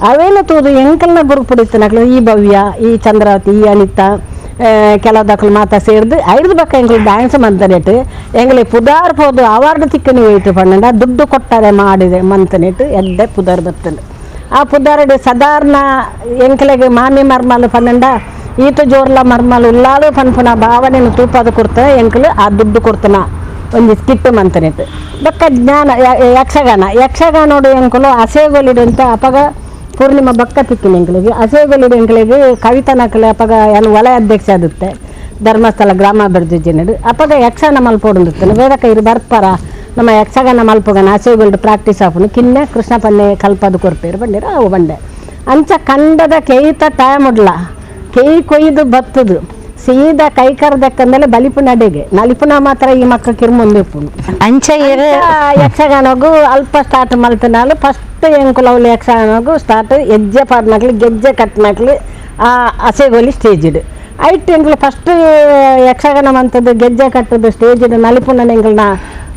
ಅವೇನ ತೂದು ಎಂಕಲ್ನ ಗುರುಪುಡು ಇತ್ತನಕ್ಲು ಈ ಭವ್ಯ ಈ ಚಂದ್ರಾವತಿ ಈ ಅನಿತಾ ಕೆಲವು ಮಾತಾ ಸೇರ್ದು ಐದು ಬಕ್ಕ ಎಂಕುಲು ಡ್ಯಾನ್ಸ್ ಮಂತನೇಟು ಎಂಗ್ಲೆ ಪುದಾರ್ ಪೋದು ಅವಾರ್ಡ್ ತಿಕ್ಕನಿ ಹೋಯ್ತು ಪಂಡ ದುಡ್ಡು ಕೊಟ್ಟಾರೆ ಮಾಡಿದೆ ಮಂತನೇಟು ಎಡ್ಡೆ ಪುದಾರ್ ಬರ್ತದೆ. ಆ ಪುದಾರಡು ಸಾಧಾರಣ ಎಂಕ್ಲೆಗೆ ಮಾಮಿ ಮರ್ಮಲು ಪನ್ನಂಡ ಈತ ಜೋರ್ಲ ಮರ್ಮಲು ಉಲ್ಲಾಲು ಪನ್ಪುನ ಭಾವನೆಯನ್ನು ತೂಪಾದ ಕೊಡ್ತ ಎಂಕಲು ಆ ದುಡ್ಡು ಕೊಡ್ತನ ಒಂಜಿ ಸ್ಕಿಟ್ ಮಂತನೇಟು ಬಕ್ಕ ಜ್ಞಾನ ಯಕ್ಷಗಾನ ಯಕ್ಷಗಾನೋಡು ಎಂಕುಲು ಅಸೇಗೊಲಿಡು ಅಂತ ಅಪಗ ಪೂರ್ಣಿಮಾ ಬಕ್ಕ ತಿಕ್ಕಿನ ಎಂಕಲಿಗೆ ಅಸೇಗೊಲಿಡು ಎಂಕಲಿಗೆ ಕವಿತನಕಲೆ ಅಪಗ ಏನು ವಲಯ ಅಧ್ಯಕ್ಷ ಆಗುತ್ತೆ ಧರ್ಮಸ್ಥಳ ಗ್ರಾಮಾಭಿವೃದ್ಧಿ ಜನರು ಅಪಗ ಯಕ್ಷಗಾನ ಮಲ್ಪೋಡುತ್ತಾನೆ ವೇದಕ ಇರು ಬರ್ಪಾರ ನಮ್ಮ ಯಕ್ಷಗಾನ ಮಲ್ಪಗನ ಅಸೇಗೊಲ್ಡು ಪ್ರಾಕ್ಟೀಸ್ ಆಪುನು ಕಿನ್ನೆ ಕೃಷ್ಣ ಪನ್ನೆ ಕಲ್ಪದು ಕೊರ್ಪೇರು ಬಂಡೇರು ಅವು ಬಂಡೆ ಅಂಚ ಕಂಡದ ಕೇಯ್ತ ಟೈಮ್ ಉಡ್ಲ ಕೇಯ್ ಕೊಯ್ದು ಬತ್ತದು ಸೀದಾ ಕೈ ಕರೆದಕ್ಕಂದಲೆ ಬಲಿಪುನ ಅಡೆಗೆ ನಲಿಪುನ ಮಾತ್ರ ಈ ಮಕ್ಕಳು ಕಿರ್ಮೊಂದು ಇಪ್ಪುನು ಅಂಚ ಇರು ಯಕ್ಷಗಾನಗು ಅಲ್ಪ ಸ್ಟಾರ್ಟ್ ಮಲ್ತನಾಲು ಫಸ್ಟ್ ಎಂಕುಲು ಅವಳು ಯಕ್ಷಗಾನಗು ಸ್ಟಾರ್ಟ್ ಹೆಜ್ಜೆ ಪಾಡ್ನಾಕ್ಲಿ ಗೆಜ್ಜೆ ಕಟ್ನಾಕ್ಲಿ ಆ ಅಸೆಗೋಲಿ ಸ್ಟೇಜಿಡು ಐಟ್ ಎಂಕುಲು ಫಸ್ಟ್ ಯಕ್ಷಗಾನ ಮಂತದ್ದು ಗೆಜ್ಜೆ ಕಟ್ಟದು ಸ್ಟೇಜಿಡು ನಲಿಪುನ ಎಂಕಲ್ನ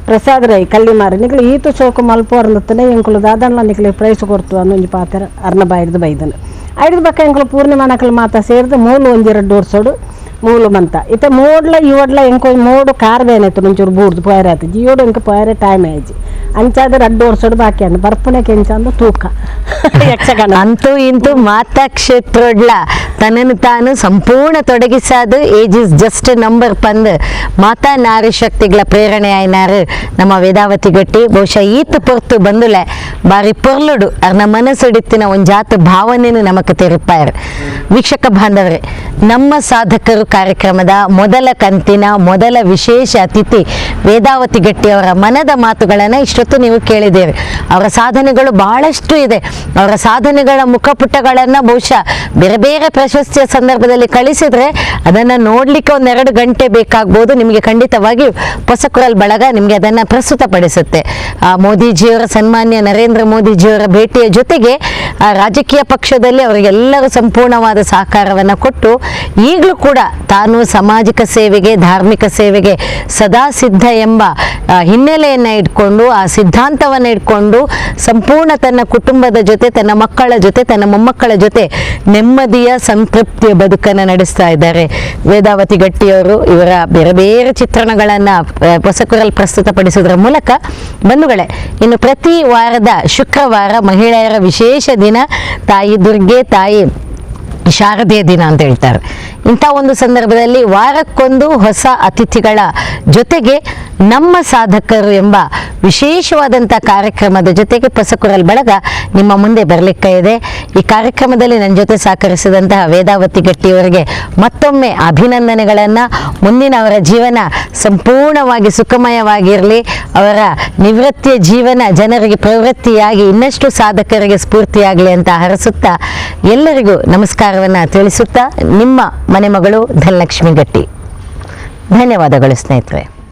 ಪ್ರಸಾದ್ ರೈ ಕಲ್ಲಿಮಾರಿ ನಿಕ್ಲು ಈತು ಶೋಕು ಮಲ್ಪೋರ್ನತ್ತನೆ ಎಂಕುಲು ದಾದನ್ಲ ನಿಕ್ಲು ಪ್ರೈಸ್ ಕೊಡ್ತು ಅನ್ನೊಂಜಿ ಪಾತ್ರ ಅರ್ನ ಬಾಯ್ದು ಬೈದನು ಐದು ಬಕ್ಕ ಎಂಕುಲು ಪೂರ್ಣಿಮಾ ನಕಲು ಮಾತ ಸೇರಿದು ಮೂಲು ಒಂಜೆರಡು ವರ್ಷೋಡು ಮೂಲು ಮಂತ ಇತ್ತ ಮೋಡ್ಲ ಇವಡ್ಲ ಎಂಕೊ ಮೋಡು ಕಾರ್ ಬೇನಾಯ್ತು ಒಂಚೂರು ಬೂಡ್ದು ಪೋಯರೆ ಆಯ್ತು ಜಿಯೋಡು ಎಂಕ ಪೋಯರೆ ಟೈಮ್ ಆಯ್ತು ಅಂಚಾದ್ರೆ 2 ವರ್ಷೋಡು ಬಾಕಿ ಅಂದ ಬರ್ಪುನಕ್ಕೆ ಎಂಚ ಅಂದು ತೂಕ ಯಕ್ಷಗಾನ ಅಂತೂ ಇಂತೂ ಮಾತಾ ಕ್ಷೇತ್ರಡ್ಲ ತನ್ನನ್ನು ತಾನು ಸಂಪೂರ್ಣ ತೊಡಗಿಸಾದು age is just number ಪಂದ್ ಮಾತಾ ನಾರಿ ಶಕ್ತಿಗಳ ಪ್ರೇರಣೆ ಆಯ್ನಾರು ನಮ್ಮ ವೇದಾವತಿ ಗಟ್ಟಿ. ಬಹುಶಃ ಈತ ಪೊರ್ತು ಬಂದುಲೆ ಬಾರಿ ಪೊರ್ಲುಡು ಅರ್ನ ಮನಸ್ಸುಡಿತ್ತಿನ ಒಂಜಾತ ಭಾವನೆಯನ್ನು ನಮಕ್ ತೆರಪಾಯರು. ವೀಕ್ಷಕ ಬಾಂಧವರೇ, ನಮ್ಮ ಸಾಧಕರು ಕಾರ್ಯಕ್ರಮದ ಮೊದಲ ಕಂತಿನ ಮೊದಲ ವಿಶೇಷ ಅತಿಥಿ ವೇದಾವತಿ ಗಟ್ಟಿಯವರ ಮನದ ಮಾತುಗಳನ್ನು ಇಷ್ಟೊತ್ತು ನೀವು ಕೇಳಿದ್ದೀರಿ. ಅವರ ಸಾಧನೆಗಳು ಬಹಳಷ್ಟು ಇದೆ. ಅವರ ಸಾಧನೆಗಳ ಮುಖಪುಟಗಳನ್ನು ಬಹುಶಃ ಬೇರೆ ಬೇರೆ ಪ್ರಶಸ್ತಿಯ ಸಂದರ್ಭದಲ್ಲಿ ಕಳಿಸಿದರೆ ಅದನ್ನು ನೋಡಲಿಕ್ಕೆ 1-2 ಗಂಟೆ ಬೇಕಾಗ್ಬೋದು. ನಿಮಗೆ ಖಂಡಿತವಾಗಿ ಹೊಸಕುರಲ್ ಬಳಗ ನಿಮಗೆ ಅದನ್ನು ಪ್ರಸ್ತುತಪಡಿಸುತ್ತೆ. ಮೋದಿಜಿಯವರ ಸನ್ಮಾನ್ಯ ನರೇಂದ್ರ ಮೋದಿಜಿಯವರ ಭೇಟಿಯ ಜೊತೆಗೆ ರಾಜಕೀಯ ಪಕ್ಷದಲ್ಲಿ ಅವರಿಗೆಲ್ಲರೂ ಸಂಪೂರ್ಣವಾದ ಸಹಕಾರವನ್ನು ಕೊಟ್ಟು ಈಗಲೂ ಕೂಡ ತಾನು ಸಾಮಾಜಿಕ ಸೇವೆಗೆ ಧಾರ್ಮಿಕ ಸೇವೆಗೆ ಸದಾ ಸಿದ್ಧ ಎಂಬ ಹಿನ್ನೆಲೆಯನ್ನು ಇಟ್ಕೊಂಡು ಆ ಸಿದ್ಧಾಂತವನ್ನು ಇಟ್ಕೊಂಡು ಸಂಪೂರ್ಣ ತನ್ನ ಕುಟುಂಬದ ಜೊತೆ, ತನ್ನ ಮಕ್ಕಳ ಜೊತೆ, ತನ್ನ ಮೊಮ್ಮಕ್ಕಳ ಜೊತೆ ನೆಮ್ಮದಿಯ ಸಂತೃಪ್ತಿಯ ಬದುಕನ್ನು ನಡೆಸ್ತಾ ಇದ್ದಾರೆ ವೇದಾವತಿ ಗಟ್ಟಿಯವರು. ಇವರ ಬೇರೆ ಬೇರೆ ಚಿತ್ರಣಗಳನ್ನು ಹೊಸಕುರಲ್ ಪ್ರಸ್ತುತಪಡಿಸುವುದರ ಮೂಲಕ ಬಂಧುಗಳೇ, ಇನ್ನು ಪ್ರತಿ ವಾರದ ಶುಕ್ರವಾರ ಮಹಿಳೆಯರ ವಿಶೇಷ ದಿನ, ತಾಯಿ ದುರ್ಗೆ, ತಾಯಿ ಶಾರದೆಯ ದಿನ ಅಂತ ಹೇಳ್ತಾರೆ. ಇಂಥ ಒಂದು ಸಂದರ್ಭದಲ್ಲಿ ವಾರಕ್ಕೊಂದು ಹೊಸ ಅತಿಥಿಗಳ ಜೊತೆಗೆ ನಮ್ಮ ಸಾಧಕರು ಎಂಬ ವಿಶೇಷವಾದಂಥ ಕಾರ್ಯಕ್ರಮದ ಜೊತೆಗೆ ಹೊಸಕುರಲ್ ಬಳಗ ನಿಮ್ಮ ಮುಂದೆ ಬರಲಿಕ್ಕೆ ಇದೆ. ಈ ಕಾರ್ಯಕ್ರಮದಲ್ಲಿ ನನ್ನ ಜೊತೆ ಸಹಕರಿಸಿದಂತಹ ವೇದಾವತಿ ಗಟ್ಟಿಯವರಿಗೆ ಮತ್ತೊಮ್ಮೆ ಅಭಿನಂದನೆಗಳನ್ನು. ಮುಂದಿನ ಅವರ ಜೀವನ ಸಂಪೂರ್ಣವಾಗಿ ಸುಖಮಯವಾಗಿರಲಿ, ಅವರ ನಿವೃತ್ತಿಯ ಜೀವನ ಜನರಿಗೆ ಪ್ರವೃತ್ತಿಯಾಗಿ ಇನ್ನಷ್ಟು ಸಾಧಕರಿಗೆ ಸ್ಫೂರ್ತಿಯಾಗಲಿ ಅಂತ ಹರಸುತ್ತಾ ಎಲ್ಲರಿಗೂ ನಮಸ್ಕಾರವನ್ನು ತಿಳಿಸುತ್ತಾ ನಿಮ್ಮ ಮನೆ ಮಗಳು ಧನಲಕ್ಷ್ಮಿ ಗಟ್ಟಿ. ಧನ್ಯವಾದಗಳು ಸ್ನೇಹಿತರೆ.